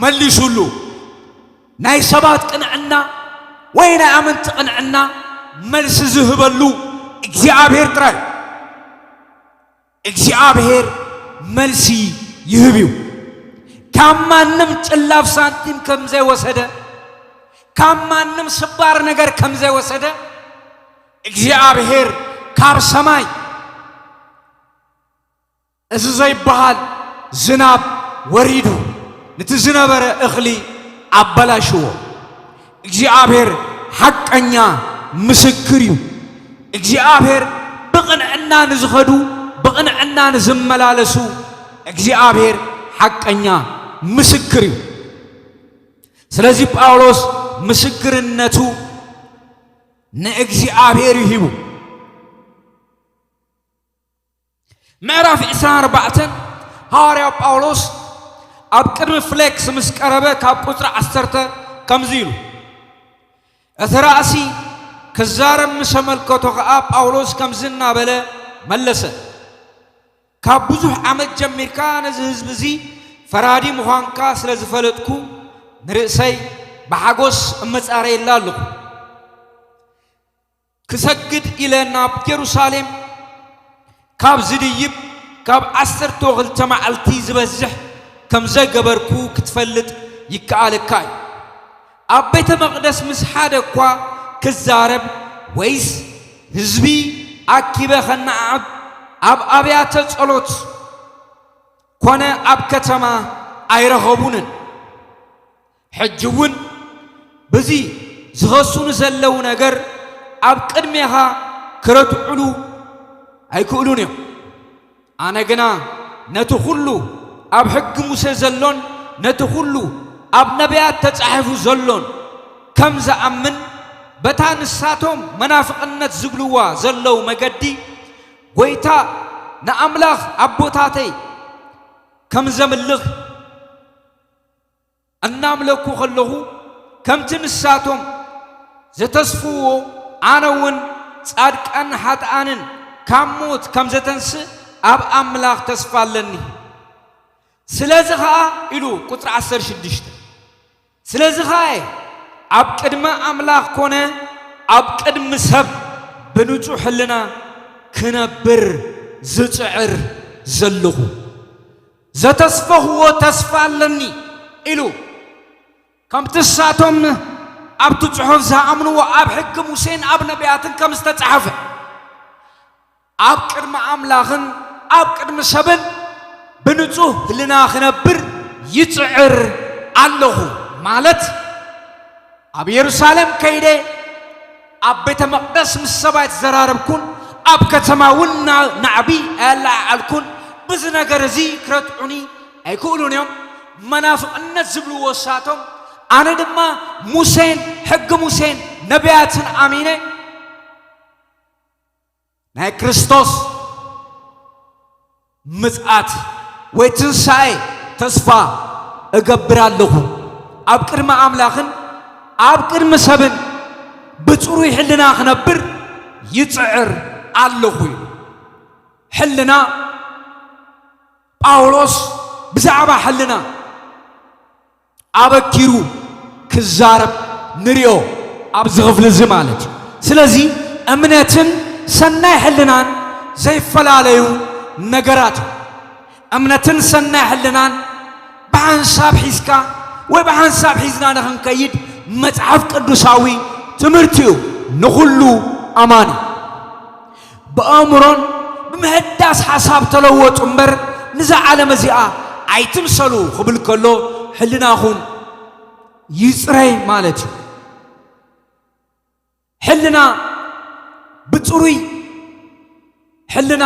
መሊሱሉ። ናይ ሰባት ቅንዕና ወይ ናይ ኣመንቲ ቅንዕና መልሲ ዝህበሉ እግዚኣብሔር ጥራይ። እግዚኣብሔር መልሲ ይህብ እዩ። ካብ ማንም ጭላፍ ሳንቲም ከም ዘይወሰደ፣ ካብ ማንም ስባር ነገር ከም ዘይወሰደ እግዚኣብሔር ካብ ሰማይ እዚ ዘይበሃል ዝናብ ወሪዱ ነቲ ዝነበረ እኽሊ ኣበላሽዎ። እግዚኣብሔር ሓቀኛ ምስክር እዩ። እግዚኣብሔር ብቕንዕና ንዝኸዱ፣ ብቕንዕና ንዝመላለሱ እግዚኣብሔር ሓቀኛ ምስክር እዩ። ስለዚ ጳውሎስ ምስክርነቱ ንእግዚኣብሔር እዩ ሂቡ። ምዕራፍ ዕስራን ኣርባዕተን፣ ሃዋርያ ጳውሎስ ኣብ ቅድሚ ፍሌክስ ምስ ቀረበ ካብ ቁጽሪ ዓሰርተ ከምዚ ኢሉ፣ እቲ ራእሲ ክዛረብ ምስ ኣመልከቶ ኸኣ ጳውሎስ ከምዚ እናበለ መለሰ፣ ካብ ብዙሕ ዓመት ጀሚርካ ነዚ ህዝቢ እዚ ፈራዲ ምዃንካ ስለ ዝፈለጥኩ ንርእሰይ ብሓጎስ እመጻረየላ ኣለኹ። ክሰግድ ኢለ ናብ የሩሳሌም ካብ ዝድይብ ካብ ዓሰርተ ክልተ መዓልቲ ዝበዝሕ ከም ዘይገበርኩ ክትፈልጥ ይከኣለካ እዩ። ኣብ ቤተ መቕደስ ምስ ሓደ እኳ ክዛረብ ወይስ ህዝቢ ኣኪበ ኸነዓዕብ ኣብ ኣብያተ ጸሎት ኮነ ኣብ ከተማ ኣይረኸቡንን። ሕጂ እውን ብዚ ዝኸሱኒ ዘለዉ ነገር ኣብ ቅድሜኻ ክረትዑሉ ኣይክእሉን እዮም። ኣነ ግና ነቲ ኹሉ ኣብ ሕጊ ሙሴ ዘሎን ነቲ ኹሉ ኣብ ነቢያት ተጻሒፉ ዘሎን ከም ዝኣምን በታ ንሳቶም መናፍቕነት ዝብልዋ ዘለዉ መገዲ ጐይታ ንኣምላኽ ኣቦታተይ ከም ዘምልኽ እናምለኩ ከለኹ ከምቲ ንሳቶም ዘተስፍዎ ኣነ እውን ጻድቃን ሓጥኣንን ካብ ሞት ከም ዘተንስእ ኣብ ኣምላኽ ተስፋ ኣለኒ። ስለዚ ኸኣ ኢሉ ቁጽሪ ዓሰርተ ሽዱሽተ ስለዚ ኸኣ እየ ኣብ ቅድሚ ኣምላኽ ኮነ ኣብ ቅድሚ ሰብ ብንጹሕ ህልና ክነብር ዝጽዕር ዘለኹ። ዘተስፈኽዎ ተስፋ ኣለኒ ኢሉ ከምቲ ንሳቶም ኣብቲ ጽሑፍ ዝኣምንዎ ኣብ ሕጊ ሙሴን ኣብ ነቢያትን ከም ዝተጻሕፈ ኣብ ቅድሚ ኣምላኽን ኣብ ቅድሚ ሰብን ብንጹህ ህልና ክነብር ይጽዕር ኣለኹ ማለት ኣብ የሩሳሌም ከይደ ኣብ ቤተ መቕደስ ምስ ሰብ ኣይተዘራረብኩን ኣብ ከተማ እውን ናዕቢ ኣየለዓዓልኩን። ብዚ ነገር እዚ ክረትዑኒ ኣይክእሉን እዮም። መናፍቕነት ዝብልዎ ንሳቶም ኣነ ድማ ሙሴን ሕጊ ሙሴን ነቢያትን ኣሚነ ናይ ክርስቶስ ምጽኣት ወይ ትንሳኤ ተስፋ እገብር ኣለኹ። ኣብ ቅድሚ ኣምላኽን ኣብ ቅድሚ ሰብን ብጽሩይ ሕልና ክነብር ይጽዕር ኣለኹ ኢሉ። ሕልና ጳውሎስ ብዛዕባ ሕልና ኣበኪሩ ክዛረብ ንሪኦ ኣብዚ ክፍሊ እዚ ማለት እዩ። ስለዚ እምነትን ሰናይ ሕልናን ዘይፈላለዩ ነገራት እዮም። እምነትን ሰናይ ሕልናን ብሓንሳብ ሒዝካ ወይ ብሓንሳብ ሒዝና ንኽንከይድ መጽሓፍ ቅዱሳዊ ትምህርቲ እዩ ንኹሉ ኣማኒ። ብኣእምሮን ብምህዳስ ሓሳብ ተለወጡ እምበር ንዛ ዓለም እዚኣ ኣይትምሰሉ ክብል ከሎ ሕልናኹም ይጽረይ ማለት እዩ። ሕልና ብጽሩይ ሕልና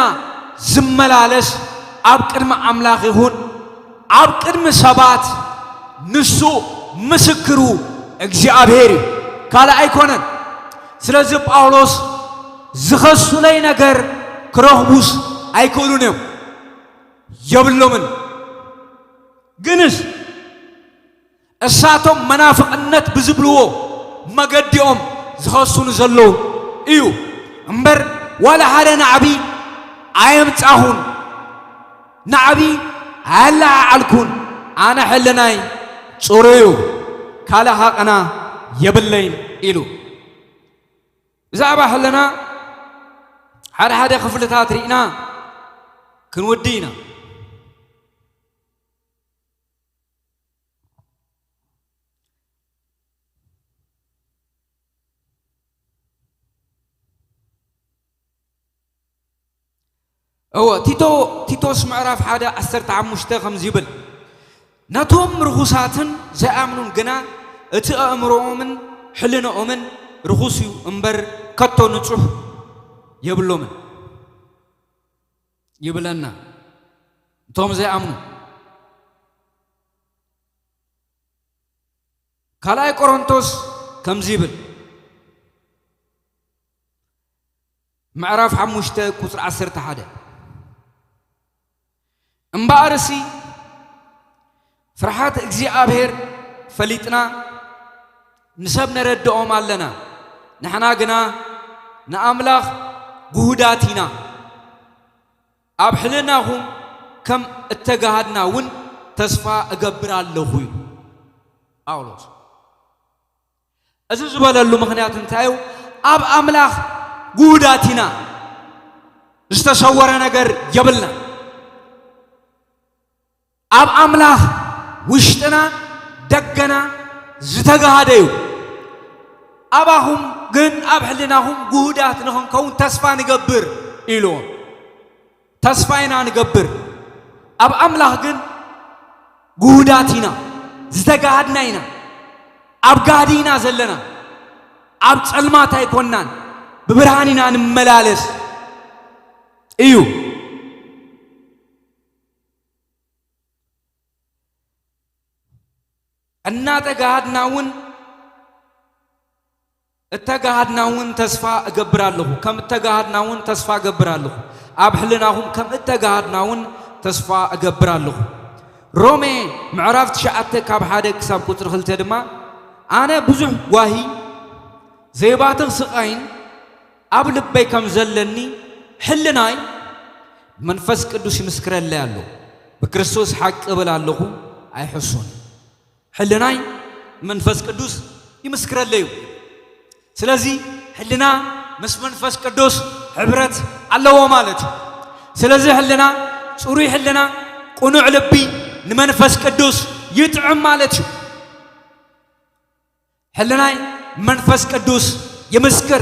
ዝመላለስ ኣብ ቅድሚ ኣምላኽ ይኹን ኣብ ቅድሚ ሰባት ንሱ ምስክሩ እግዚኣብሔር እዩ፣ ካልእ ኣይኮነን። ስለዚ ጳውሎስ ዝኸሱለይ ነገር ክረኽቡስ ኣይክእሉን እዮም፣ የብሎምን። ግንስ እሳቶም መናፍቕነት ብዝብልዎ መገዲኦም ዝኸሱኒ ዘለዉ እዩ እምበር ዋላ ሓደ ናዕቢ ኣየምጻኹን፣ ናዕቢ ኣየለዓዓልኩን። ኣነ ሕልናይ ጽሩይ እዩ፣ ካልእ ሃቐና የብለይን ኢሉ። ብዛዕባ ሕልና ሓደ ሓደ ክፍልታት ርኢና ክንውዲ ኢና። እወ፣ ቲቶ-፣ ቲቶስ ምዕራፍ ሓደ ዓሰርተ ሓሙሽተ ከምዚ ይብል፣ "ነቶም ርኹሳትን ዘይኣምኑን ግና እቲ ኣእምሮኦምን ሕልናኦምን ርኹስ እዩ እምበር ከቶ ንጹሕ የብሎምን" ይብለና። እቶም ዘይኣምኑ። ካልኣይ ቆሮንቶስ ከምዚ ይብል፣ ምዕራፍ ሓሙሽተ ቁጽሪ ዓሰርተ ሓደ፣ "እምበኣርሲ ፍርሃት እግዚኣብሔር ፈሊጥና ንሰብ ነረድኦም ኣለና፣ ንሕና ግና ንኣምላኽ ግሁዳት ኢና። ኣብ ሕልናኹም ከም እተጋሃድና እውን ተስፋ እገብር ኣለኹ" እዩ ጳውሎስ። እዚ ዝበለሉ ምኽንያት እንታይ እዩ? ኣብ ኣምላኽ ግሁዳት ኢና። ዝተሰወረ ነገር የብልና። ኣብ ኣምላኽ ውሽጥና ደገና ዝተጋሃደ እዩ። "ኣባኹም ግን ኣብ ሕልናኹም ግሁዳት ንኽንከውን ተስፋ ንገብር" ኢልዎም። ተስፋ ኢና ንገብር። ኣብ ኣምላኽ ግን ግሁዳት ኢና፣ ዝተጋሃድና ኢና። ኣብ ጋህዲ ኢና ዘለና። ኣብ ጸልማት ኣይኮንናን፣ ብብርሃን ኢና ንመላለስ እዩ። እናተጋሃድና እውን፣ እተጋሃድና እውን ተስፋ እገብር ኣለኹ፣ ከም እተጋሃድና እውን ተስፋ እገብር ኣለኹ፣ ኣብ ሕልናኹም ከም እተጋሃድና እውን ተስፋ እገብር ኣለኹ። ሮሜ ምዕራፍ ትሽዓተ ካብ ሓደ ክሳብ ቁጽሪ ክልተ ድማ፣ "ኣነ ብዙሕ ጓሂ፣ ዘይባትኽ ስቓይን ኣብ ልበይ ከም ዘለኒ፣ ሕልናይ መንፈስ ቅዱስ ይምስክረለይ ኣሎ። ብክርስቶስ ሓቂ እብል ኣለኹ፣ ኣይሕሱን። ሕልናይ መንፈስ ቅዱስ ይምስክረለይ እዩ።" ስለዚ ሕልና ምስ መንፈስ ቅዱስ ሕብረት ኣለዎ ማለት እዩ። ስለዚ ሕልና፣ ጽሩይ ሕልና፣ ቅኑዕ ልቢ ንመንፈስ ቅዱስ ይጥዕም ማለት እዩ። ሕልናይ መንፈስ ቅዱስ ይምስክር።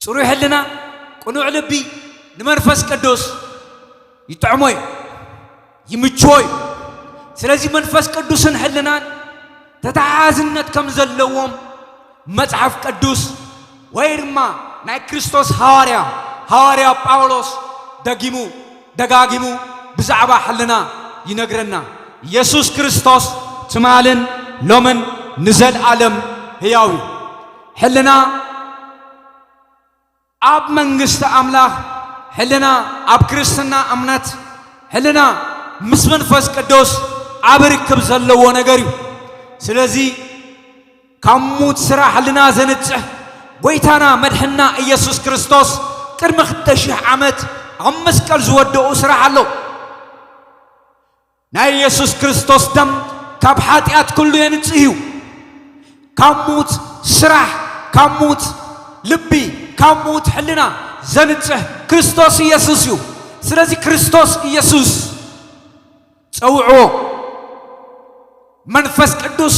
ጽሩይ ሕልና፣ ቅኑዕ ልቢ ንመንፈስ ቅዱስ ይጥዕሞ እዩ፣ ይምችዎ እዩ። ስለዚ መንፈስ ቅዱስን ሕልናን ተተሓሓዝነት ከም ዘለዎም መጽሓፍ ቅዱስ ወይ ድማ ናይ ክርስቶስ ሃዋርያ፣ ሃዋርያ ጳውሎስ ደጊሙ ደጋጊሙ ብዛዕባ ሕልና ይነግረና። ኢየሱስ ክርስቶስ ትማልን ሎምን ንዘለኣለም ህያው እዩ። ሕልና ኣብ መንግስቲ ኣምላኽ፣ ሕልና ኣብ ክርስትና እምነት፣ ሕልና ምስ መንፈስ ቅዱስ ዓቢ ርክብ ዘለዎ ነገር እዩ። ስለዚ ካብ ሙት ስራሕ ሕልና ዘንጽህ ጎይታና መድሕና ኢየሱስ ክርስቶስ ቅድሚ ክልተ ሽሕ ዓመት ኣብ መስቀል ዝወደኦ ስራሕ ኣሎ። ናይ ኢየሱስ ክርስቶስ ደም ካብ ሓጢኣት ኩሉ የንጽህ እዩ። ካብ ሙት ስራሕ፣ ካብ ሙት ልቢ፣ ካብ ሙት ሕልና ዘንጽህ ክርስቶስ ኢየሱስ እዩ። ስለዚ ክርስቶስ ኢየሱስ ጸውዕዎ። መንፈስ ቅዱስ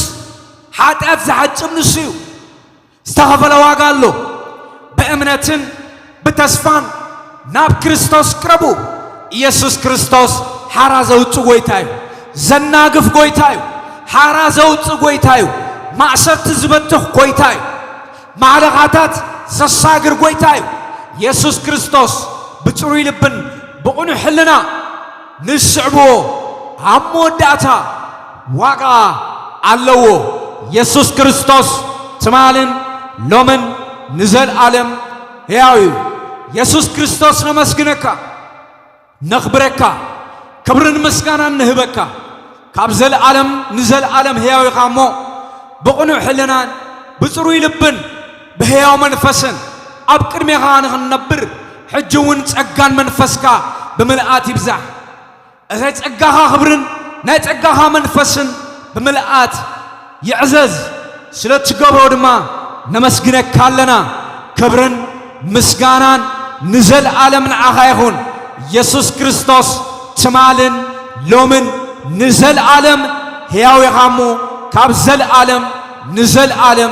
ሓጢኣት ዝሓጽብ ንሱ እዩ። ዝተኸፈለ ዋጋ ኣሎ። ብእምነትን ብተስፋን ናብ ክርስቶስ ቅረቡ። ኢየሱስ ክርስቶስ ሓራ ዘውጽእ ጎይታ እዩ። ዘናግፍ ጎይታ እዩ። ሓራ ዘውጽእ ጎይታ እዩ። ማእሰርቲ ዝበትኽ ጎይታ እዩ። ማዕለኻታት ዘሳግር ጎይታ እዩ። ኢየሱስ ክርስቶስ ብጽሩይ ልብን ብቕኑዕ ሕልና ንስዕብዎ፣ ኣብ መወዳእታ ዋጋ ኣለዎ። ኢየሱስ ክርስቶስ ትማልን ሎምን ንዘለኣለም ሕያው እዩ። ኢየሱስ ክርስቶስ ነመስግነካ፣ ነኽብረካ፣ ክብርን ምስጋናን ንህበካ። ካብ ዘለኣለም ንዘለኣለም ሕያው ኢኻ እሞ፣ ብቕኑዕ ሕልናን ብጽሩይ ልብን ብሕያው መንፈስን ኣብ ቅድሜኻ ንኽንነብር፣ ሕጂ እውን ጸጋን መንፈስካ ብምልኣት ይብዛሕ። እዚ ናይ ጸጋኻ ክብርን ናይ ጸጋኻ መንፈስን ብምልኣት ይዕዘዝ። ስለ እትገብሮ ድማ ነመስግነካ ኣለና። ክብርን ምስጋናን ንዘለኣለም ንዓኻ ይኹን። ኢየሱስ ክርስቶስ ትማልን ሎምን ንዘለኣለም ሕያው ኢኻ እሞ፣ ካብ ዘለኣለም ንዘለኣለም